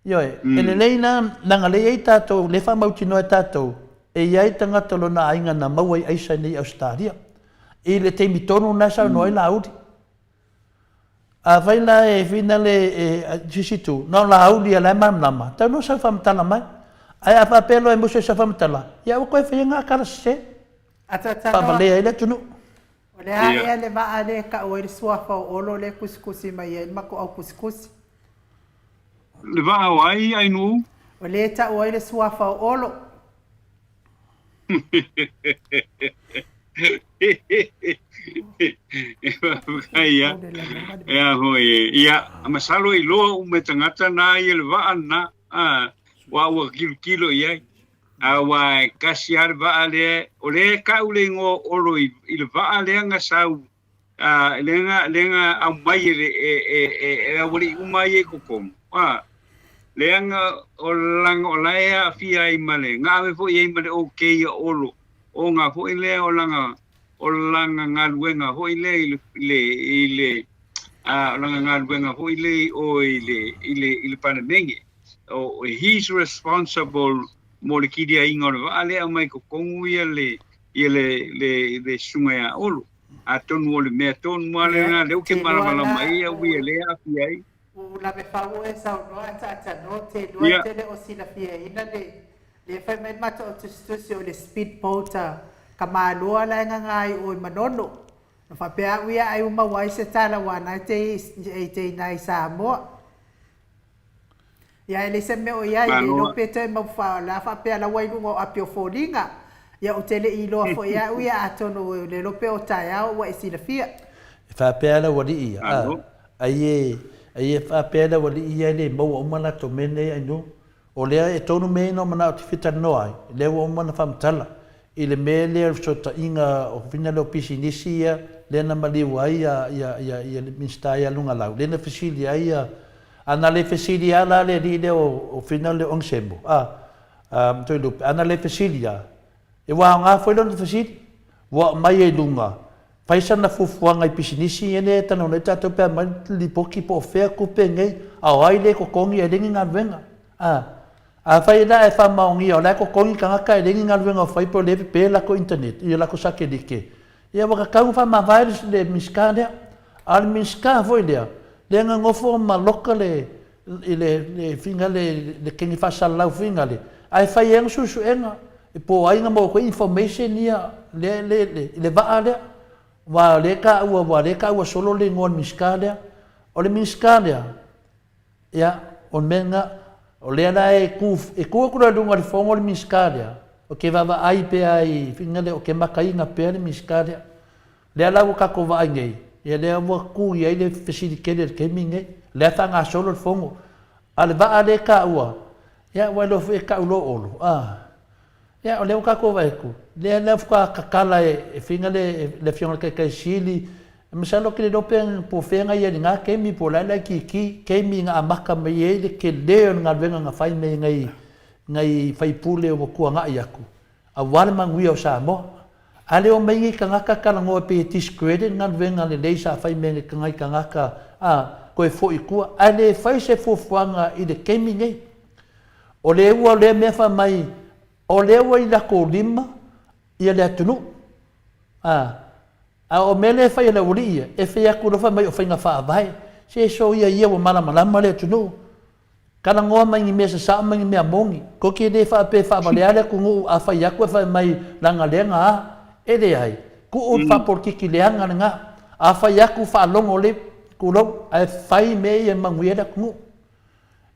Ioe, e lelei la, leaga lea e i ai tatou, lea e faamautinoa e tatou, e i ai tagata o lona aiga na maua i aisa nei i Ausetalia. I le taimi tonu lena e saunoa ai Laauli. Afai la e finale e se isi itu, na o Laauli lava la e malamalama, tau no sau faamatala mai. Ae a faapea loa e musu e sau faamatala, ia aua koe faia ngā tala sese, faavalea ai le atunuu. O le a ea le vaa lea e tau ai le suafa o Olo lea e tusitusi mai ai le matou au tusitusi? Le vaa o ai, Ainuu? O lea e tau ai le suafa o Olo. Faafetai a. Ea foi, ia, masalo e iloa uma e tagata na ia le vaa lena, a, aua ua tilotilo i ai. Aua e tasi lava le vaa lea, o lea e tau le igoa o Olo i, i le vaa lea na sau, a, lea na, lea na aumai e le, e, e, e, e aualii uma ia i totonu, a, leaga o laga o la e aafia ai ma le, na ave foi i ai ma le OK a Olo, ona foi lea o lana, o lana galuega foi lea i le, i le, i le, a, o lana galuega foi lea i o i le, i le, i le Palemene. O, he's responsible mo le kiliaina o le vaa lea e aumai i totonu ia le, ia le, le, le susuga ia Olo. Atonu o le mea tonu lava lena, lea ou te malamalama ai au ia lea e aafia ai. Ua lave fau oe saunoa a taatanoa te iloa te le o silafiaina le le fai mai le matou au tusitusi o le speed boat a ka maloa la e gaga ai o i Manono. Na faapea au ia ai ua maua ai se tala aua na e te i te ina i Samoa. Ia e leai se mea o i ai, le iloa pe toe mau fa la faapea la ua i luga o api o foliga. Ia ou te le i iloa foi e au ia atonu le iloa pe o taeao ua e silafia. E faapea le aualii ia, a, ai e, ai e faapea le aualii ia e le maua uma latou mea nei ainu. O lea e tonu mea ia na ou manao ou te fia talanoa ai, lea ua uma ona faamatala i le mea lea o le fesootaiga o fina lea o pisinisi ia lea na maliu ai ia, ia, ia, ia le Minisita ia Lugalau, lea na fesili ai ia, a na le fesili lava la le alii lea o, o fina lea o Onesemo, a, a, Toelupe, a na le fesili lava, e ua aoga foi lona fesili, ua aumai ai i luga, Fai sana fuafuaga i pisinisi ia lea e talanoa nei tatou pe aumai le lipoti po o fea tupe nei a o ai lea e totogi ae leai ni galuega. A. Afai la e faamaonia o la e totogi tagata e leai ni galuega o fai pe o lea e pepe latou internet i latou satelite, ia ua tatau ona faamavae le Minisita lea. A o le Minisita foi lea, lea na nofo ma loka le i le fina le le keni faasalalau fina le, ae fai ai ana suesuega po o ai na maua atu ai information ia lea le i le vaa lea. Aua o lea e taua aua o lea e taua solo le igoa o le Minisita lea. O le Minisita lea, Ia, o le mea lena, o lea la e tu, e tu atu loa i luga o le fono le Minisita lea, ou te vaavaai pea i fina lea, ou te makaina pea le Minisita lea. Lea la ua tatou vaai nei, ia lea ua tu i ai le fesili tele i le taimi lenei, lea e faagasolo le fono. A o le vaa lea e taua, ia ua iloa foi e tau loa Olo, a. Ia, o lea ua tatou vaai atu, lea la faatoa tatala e fina le le Afioga i le Taitai Sili, masalo ou te le iloa pe po o fea na i ai i lena taimi po o le a le laitiiti, taimi na amata mai ai le tele o le galuega na fai mai e nai nai sui usufono ua tuanai atu aua le manuia o Samoa. A le omai nei tagata talanoa pei e discredit galuega lelei sa fai mai e nai tagata a toe foi i tua, ae le fai se fuafuaga i le taimi nei. O le ua o lea mea fai mai, o lea ua i latou lima ia le atunuu. A, a o mea lea e fai e le aualii ia, e fai atu loa fai mai o faiga faavae. Se soia ia ua malamalama le atunuu. Talanoa mai ni mea sasao ma ni mea moni. Tou te le faapea e faavalea le atunuu a fai atu ae fai mai leaga lea na a. E leai. Tuu le faapolokiki leaga lena. A fai atu faalogo le tulou ae fai mea ia e manuia ai le atunuu.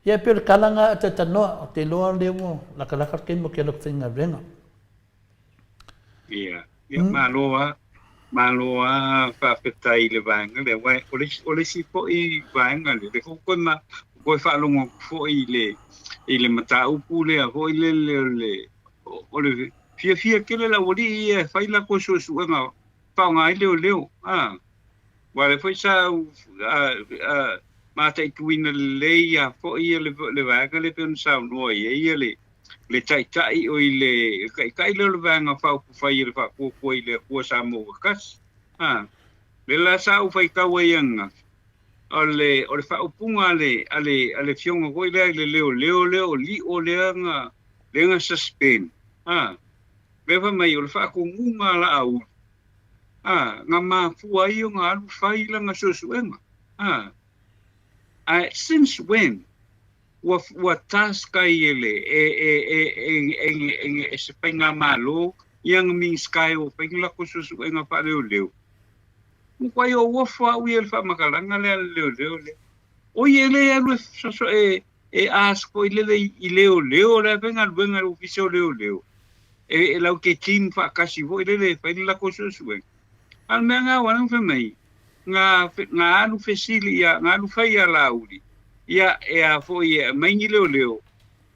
Ia e pei o le tala lena a Tatanoa, ou te iloa o lea ua latalata le taimi ou te alu atu e faigaluega. Ia, ia malo lava, malo lava faafetai i le vaega lea, aua o le isi, o le isi foi vaega lea, lea foi ua toe ma, ua toe faalogo atu foi i le, i le mataupu lea foi lele o le, o le fiafia tele le aualii ia e fai latou suesuega faaaoga ai leoleo, a. Aua o lea foi sa ou mataituina lelei lava foi le vaega lea pei ona saunoa i ai le Taitai, oi le Taitai lea o le Vaega Faaupufai a le Faatuatua i le Atua Samoa ua Tasi. A, lea la sa ou faitau ai ananafi, o le, o le faaupuga a le, a le, a le afioga foi lea i le leoleo lea o Lio lea na, lea na suspend, a, lea fai mai o le faatonuga a Laauli, A, na mafua ai ona alu fai lana suesuega. A, ae since when ua, ua task ai e le, e, e, e, e, e, e, e se faigamalo ia na Minisita e o fai ni latou suesuega faaleoleo? Matuai ou ofo au ia i le faamatalaga lea a le leoleo lea. O ia e le alu e soso, e, e ask foi lele i leoleo la e faigaluega i le ofisa o leoleo e, e lau te team faatasi foi lele e fai le latou suesuega. A o le mea lena ua ala ona fai mai, na, na alu fesili ia, na alu fai ia Laauli, ia e a foi e aumai ni leoleo,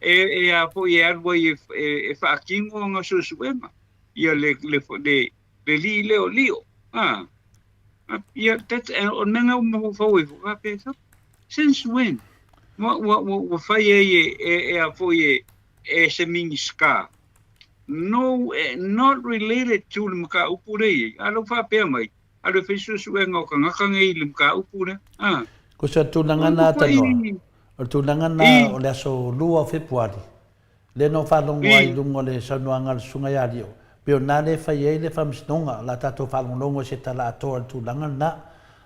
e, e a foi e alu ai e, e, e faatino ana suesuega, ia le, le, le, le lii lea o Lio. A, ia, that's, o le mea lena ua mafaufau ai foi, faapea, since when? Ua, ua, ua, ua fai ai e, e, e a foi e, e se Minisita, no, not related to le mataupu lea e i ai, a o lea ua faapea mai, alu e fai suesuega o tagata nei i le mataupu lea. A. Ko se tulaga na tanoa, o le tulaga na o le aso 2 o Fepuari, lea na ou faalogo ai i luga o le saunoaga a le Susuga ia Lio, pei o lena lea e fai ai le faamasinoga, o le a tatou faalogologo i se tala atoa i le tulaga lena.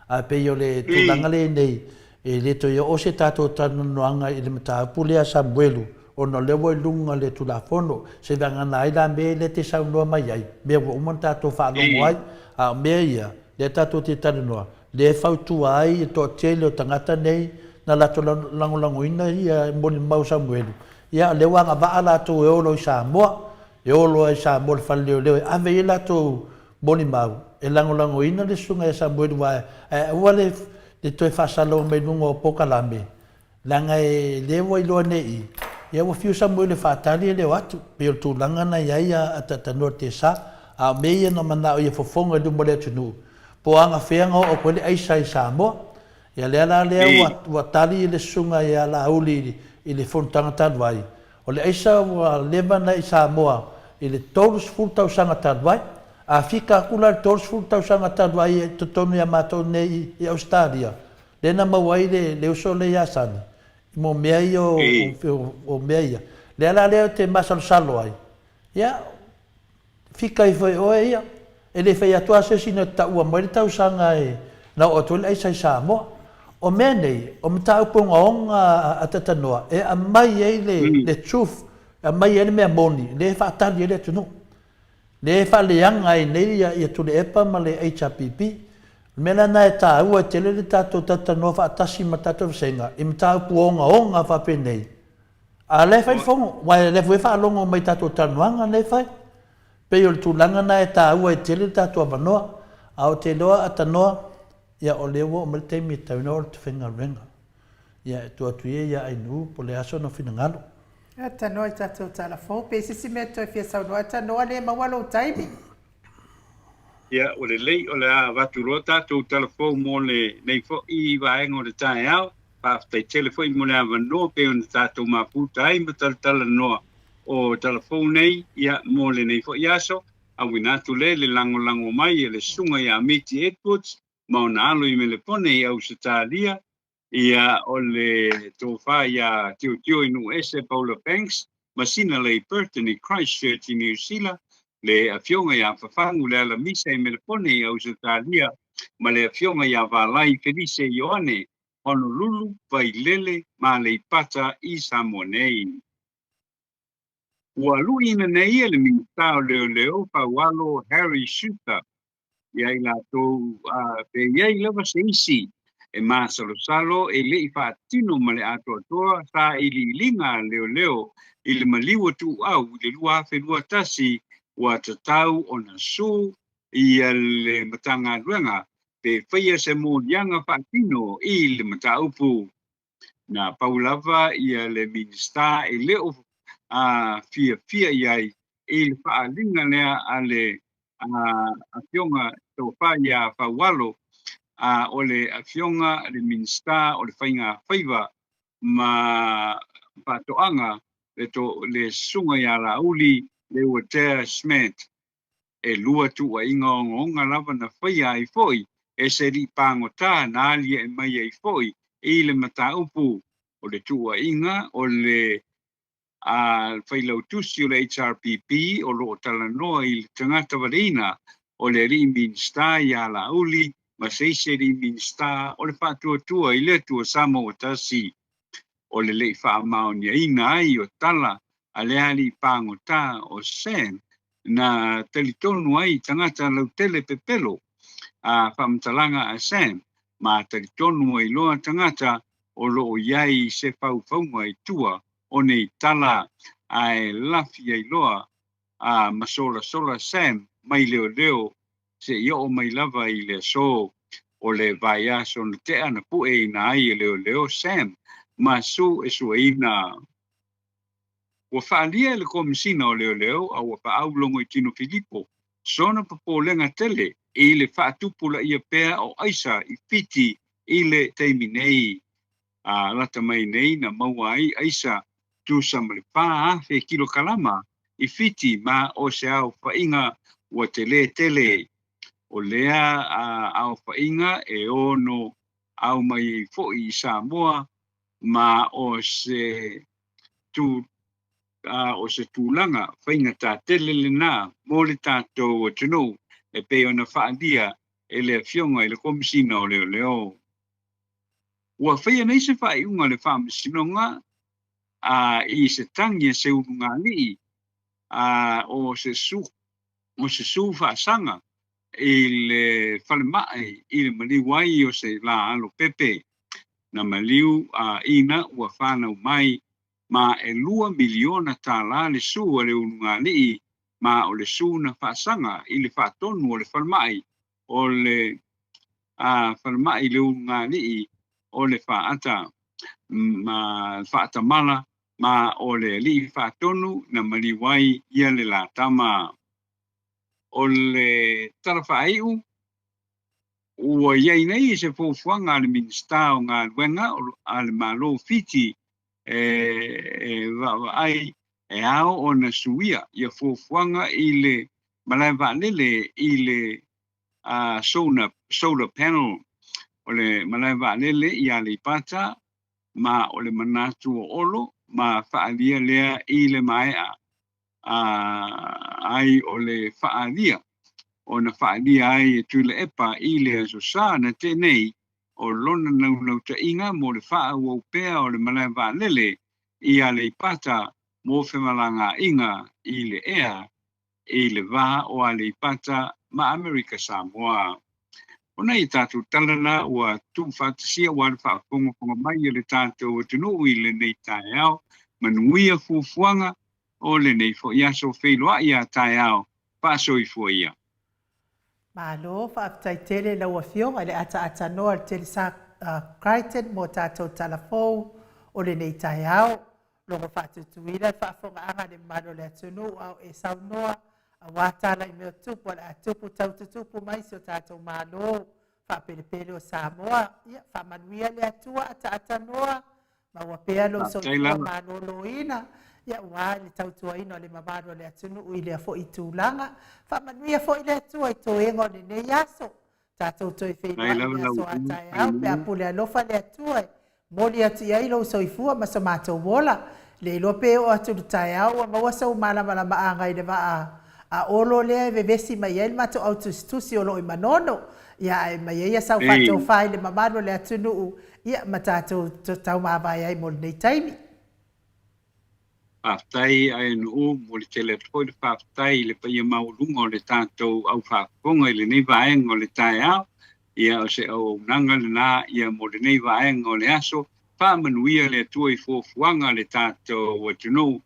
Ae pei o le tulaga lea i nei, e le toe oo se tatou talanoaga i le mataupu lea a Samuelu, ona o lea ua i luga o le Tulafono, se vagana ai la mea lea e te saunoa mai ai, mea ua uma ona tatou faalogo ai, a o mea ia, lea tatou te talanoa, lea e fautua ai le toatele o tagata nei na latou lagolagoina ia molimau Samuelu, ia o lea ua agavaa latou e o loa i Samoa, e o loa i Samoa i le fale leoleo e ave i ai latou molimau, e lagolagoina le susuga ia Samuelu aua ae aua le toe faasalalau mai luga o polokalame, leaga e lea ua iloa nei i, ia ua fiu Samuelu e faatali e le o atu, pei o le tulaga na i ai a Tanoa Tesa, a o mea ia na manao ia fofoga i luma o le atunuu, po o agafea na oo atu ai le aisa i Samoa. Ia lea la lea ua, ua tali le susuga ia Laauli i le fonotaga talu ai, o le aisa ua leva na i Samoa i le 30 tausaga talu ai. A fika atu la i le 30 tausaga talu ai i totonu ia matou nei i Ausetalia, lea na maua ai le uso lea ia Sani, mo mea ia o mea ia. Le ala lea ou te masalosalo ai, ia, fika ifo e oe ia. E le fai atu lava se isi na te taua mai le tausaga e na oo atu ai le aisa i Samoa. O mea nei, o mataupu ogaoga a Tatanoa e aumai ai le, le truth, e aumai ai le mea moni, lea e faatali ai le atunuu. Lea e faaleaga ai nei ia Tuilaepa ma le HRPP. O le mea la lena e taua ai tele le tatou talatalanoa faatasi ma le tatou vasega i mataupu ogaoga faapenei, a o la e fai le fono, aua o lea foi e faalogo mai i tatou talanoaga lea e fai. Pei o le tulaga lena e taua ai tele le tatou avanoa. A ou te iloa a tanoa, ia o lea ua oo mai le taimi e tatau ona oo le faigaluega. Ia e tuu atu ia ia Ainuu po o le a sona finagalo. Ia tanoa i tatou tala fou. Pe se isi mea toe fia saunoa ai tanoa le maua lou taimi. Ia ua lelei o le a avatu loa tatou tala fou mo lenei foi vaega o le taeao. Faafetai tele foi mo le avanoa pei ona tatou mafuta ai ma talatalanoa o tala fou nei ia mo lenei foi aso. Auina atu lea le lagolago mai e le Susuga ia Miti Edwards ma ona alo i Melepone i Ausetalia, ia o le tofa ia Tiotio i Nuuese Paula Banks ma Sinalei Burton i Christchurch i Niu Sila, le Afioga ia Fafagu Lealamisa i Melepone i Ausetalia ma le Afioga ia Valai Felise Ioane Honolulu, Vailele ma Aleipata i Samoa nei. Ua luiina nei e le Minisita o Leoleo Faualo Harry Suter ia i latou pe i ai lava se isi e masalosalo e le i faatino ma le atoatoa sailiiliga a leoleo i le maliu o Tuuau i le 2021 ua tatau ona sue ia le Matagaluega pe faia se moliaga faatino i le mataupu. Na pau lava ia le Minisita e le o fiafia i ai i le faaaliga lea a le Afioga Tofa ia Faualo, o le Afioga le Minisita o le Faiga Faiva ma Faatoaga, le Susuga ia Laauli Leuatea Schmidt. E lua tuuaiga ogaoga lava na faia ai foi e se alii pagota na aliae mai ai foi i le mataupu. O le tuuaiga o le failautusi o le HRPP o lo o talanoa i le tagata valeina o le alii Minisita ia Laauli ma se isi alii Minisita o le Faatuatua i le Atua Samoa Tasi. O le le i faamaoniaina ai o tala a le alii pagota o Sam na talitonu ai tagata lautele pepelo a faamatalaga a Sam ma talitonu ai loa tagata o lo o i ai se faufauga i tua o nei tala ae lafi ai loa a ma solasola Sam mai leoleo seia oo mai lava i le aso o le vaiaso na tea na pueina ai e leoleo Sam ma suesueina. Ua faaalia e le Komesina o Leoleo a ua faau Logoitino Filipo sona popolega tele i le faatupulaia pea o aisa i Fiti i le taimi nei. A lata mai nei na maua ai aisa tusa ma le 4,000 kilokalama i Fiti ma o se aofaiga ua telē tele. O lea aofaiga e ono au mai ai foi i Samoa ma o se tu, o se tulaga faigata tele lena mo le tatou atunuu e pei ona faaalia e le Afioga i le Komesina o Leoleo. Ua faia nei se faaiuga a le Faamasinoga i se tagi a se ulugalii o se su, o se su faasaga i le falemai i le maliu ai o se la alo pepe. Na maliu ina ua fanau mai ma e $2 miliona le su a le ulugalii ma o le su na faasaga i le faatonu o le falemai o le falemai le ulugalii o le faata ma faatamala ma o le alii faatonu na maliu ai ia le la tama. O le tala faaiu, ua i ai nei se fuafuaga a le Minisita o Galuega a le Malo o Fiti e vaavaai e ao ona suia ia fuafuaga i le malae vaalele i le solar panel o le malae vaalele i Aleipata ma o le manatu o Olo ma faaalia lea i le maea ai o le faaalia ona faaalia ai e Tuilaepa i le Aso Sa na tea nei o lona naunautaiga mo le faaauau pea o le malae vaalele i Aleipata mo femalagaaiga i le ea i le va o Aleipata ma Amerika Samoa. O nai a tatou tala na ua tuufaatasia aua le faafogafoga mai a le tatou atunuu i lenei taeao. Manuia fuafuaga o lenei foi aso feiloai a taeao. Faasoifua ia. Malo, faafetai tele i lau Afioga i le ataatanoa o le Telesa Crichton mo tatou tala fou o lenei taeao. Logo faatutuila le faafofogaaga a le mamalu o le atunuu a o e saunoa aua tala i mea o tupu o le a tupu tau tutupu mai si o tatou Malo faapelepele o Samoa. Ia, faamanuia le Atua ataatanoa, maua pea lou Faafetai soifua lava. malōlōina, ia aua le tautuaina o le mamalu o le atunuu i lea foi tulaga. Faamanuia foi le Atua i toega o lenei aso. Tatou toe Faafetai feiloai i lava le lau aso a Afioga taeao pe a Ailima. pule alofa le Atua e momoli atu i ai lou soifua ma so matou ola. Le iloa pe oo atu i le taeao ua maua sou malamalamaaga i le vaa a Olo lea e vevesi mai ai le matou au tusitusi o lo o i Manono. Ia ae aumai ai sau Ei. faatofa i le mamalu o le atunuu ia ma tatou taumavae ai mo lenei taimi. Faafetai Aenu'u, momoli tele atu foi le faafetai i le paia maualuga o le tatou au faafofoga i lenei vaega o le taeao. Ia o se auaunaga lena ia mo lenei vaega o le aso. Faamanuia le Atua i fuafuaga a le tatou atunuu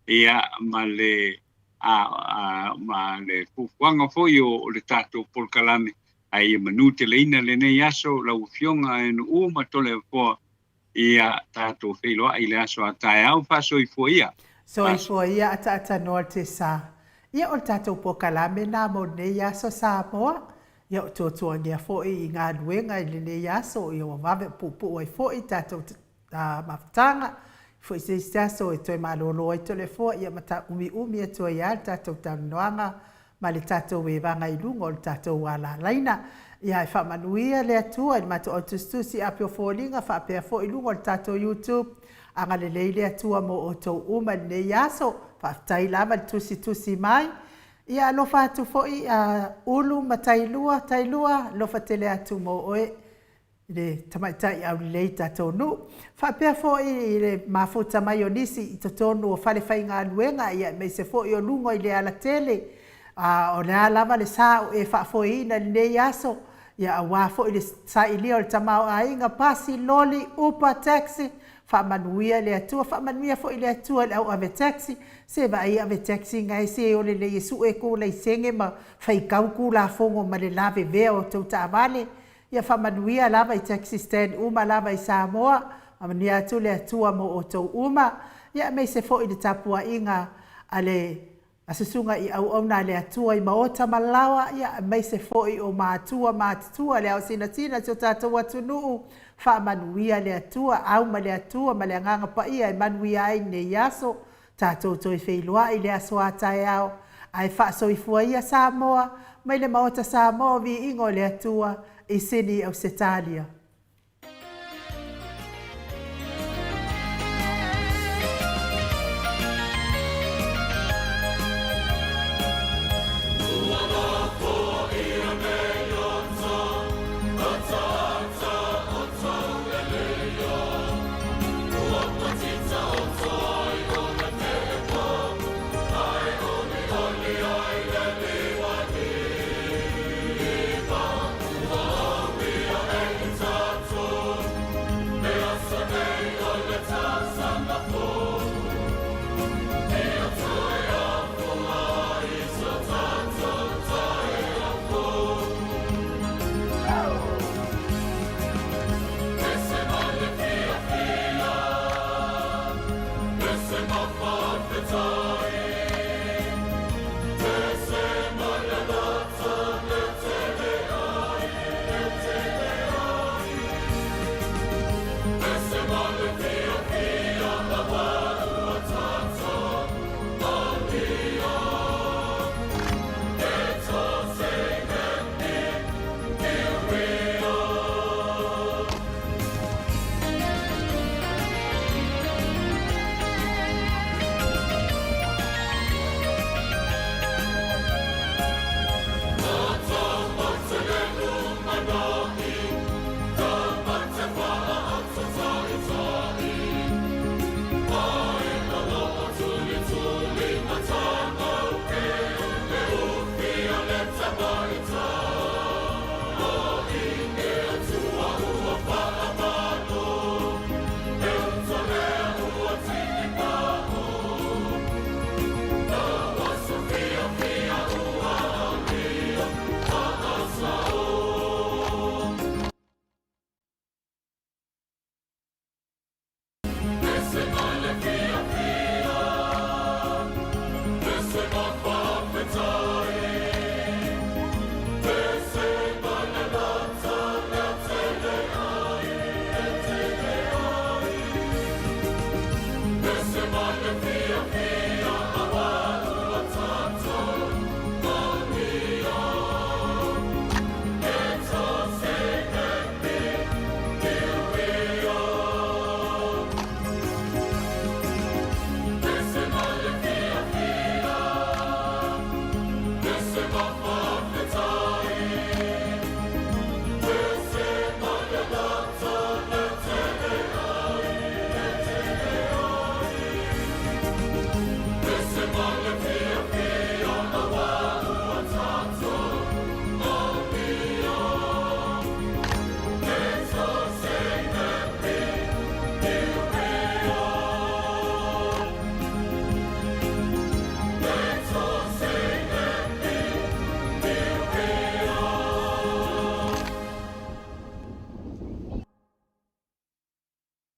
ia ma le a, a, ma le fuafuaga foi o, o le tatou polokalame. Ae ia manuteleina lenei aso lau Afioga Aenu'u ma Toleafoa Ia tatou feiloai i le aso a taeao, faasoifua ia. Soifua ia ataatanoa le sa. Ia o le tatou polokalame lena mo lenei aso Samoa. Ia o tuatuagia foi i galuega i lenei aso, ia ua vave puupuu ai foi tatou mafutaga. Foi se isi aso e toe malolo ai Toleafoa, ia ma tauumiumi atu ai lava le tatou talanoaga ma le tatou evaga i luga o le tatou alalaina. Ia e faamanuia le Atua i le matou autusitusi api o foliga faapea foi i luga o le tatou YouTube. Agalelei le Atua mo outou uma i lenei aso. Faafetai lava le tusitusi mai. Ia alofa atu foi a Ulu ma Tailua, Tailua, alofa tele atu mo oe. i le tamaitai aulelei i tatou nuu. Faapea foi i le mafuta mai o nisi i totonu o falefaigaluega ia aemaise foi o luga i le alatele, a o le a lava le sa o e faafoeina i lenei aso, ia aua foi le sailia o le tamaoaiga, pasi, loli, upa, taxi, faamanuia le Atua, faamanuia foi le Atua i le au ave taxi, se vaai ave taxi gae se o lelei e sue ku laisene ma faitau tulafono ma le lavevea o tou taavale. Ia faamanuia lava i taxi stand uma lava i Samoa, faamanuia atu le Atua mo outou uma, ia aemaise foi i le tapuaiga a le a susuga i auauna a le Atua i maota ma laoa, ia aemaise foi o matua matutua le aosinasina o si o tatou atunuu, faamanuia le Atua, au ma le Atua ma le Agaga Paia e manuia ai lenei aso. Tatou toe feiloai i le aso a taeao, ae faasoifua ia Samoa mai le Maota Samoa o Viiga o le Atua i Sini Ausetalia.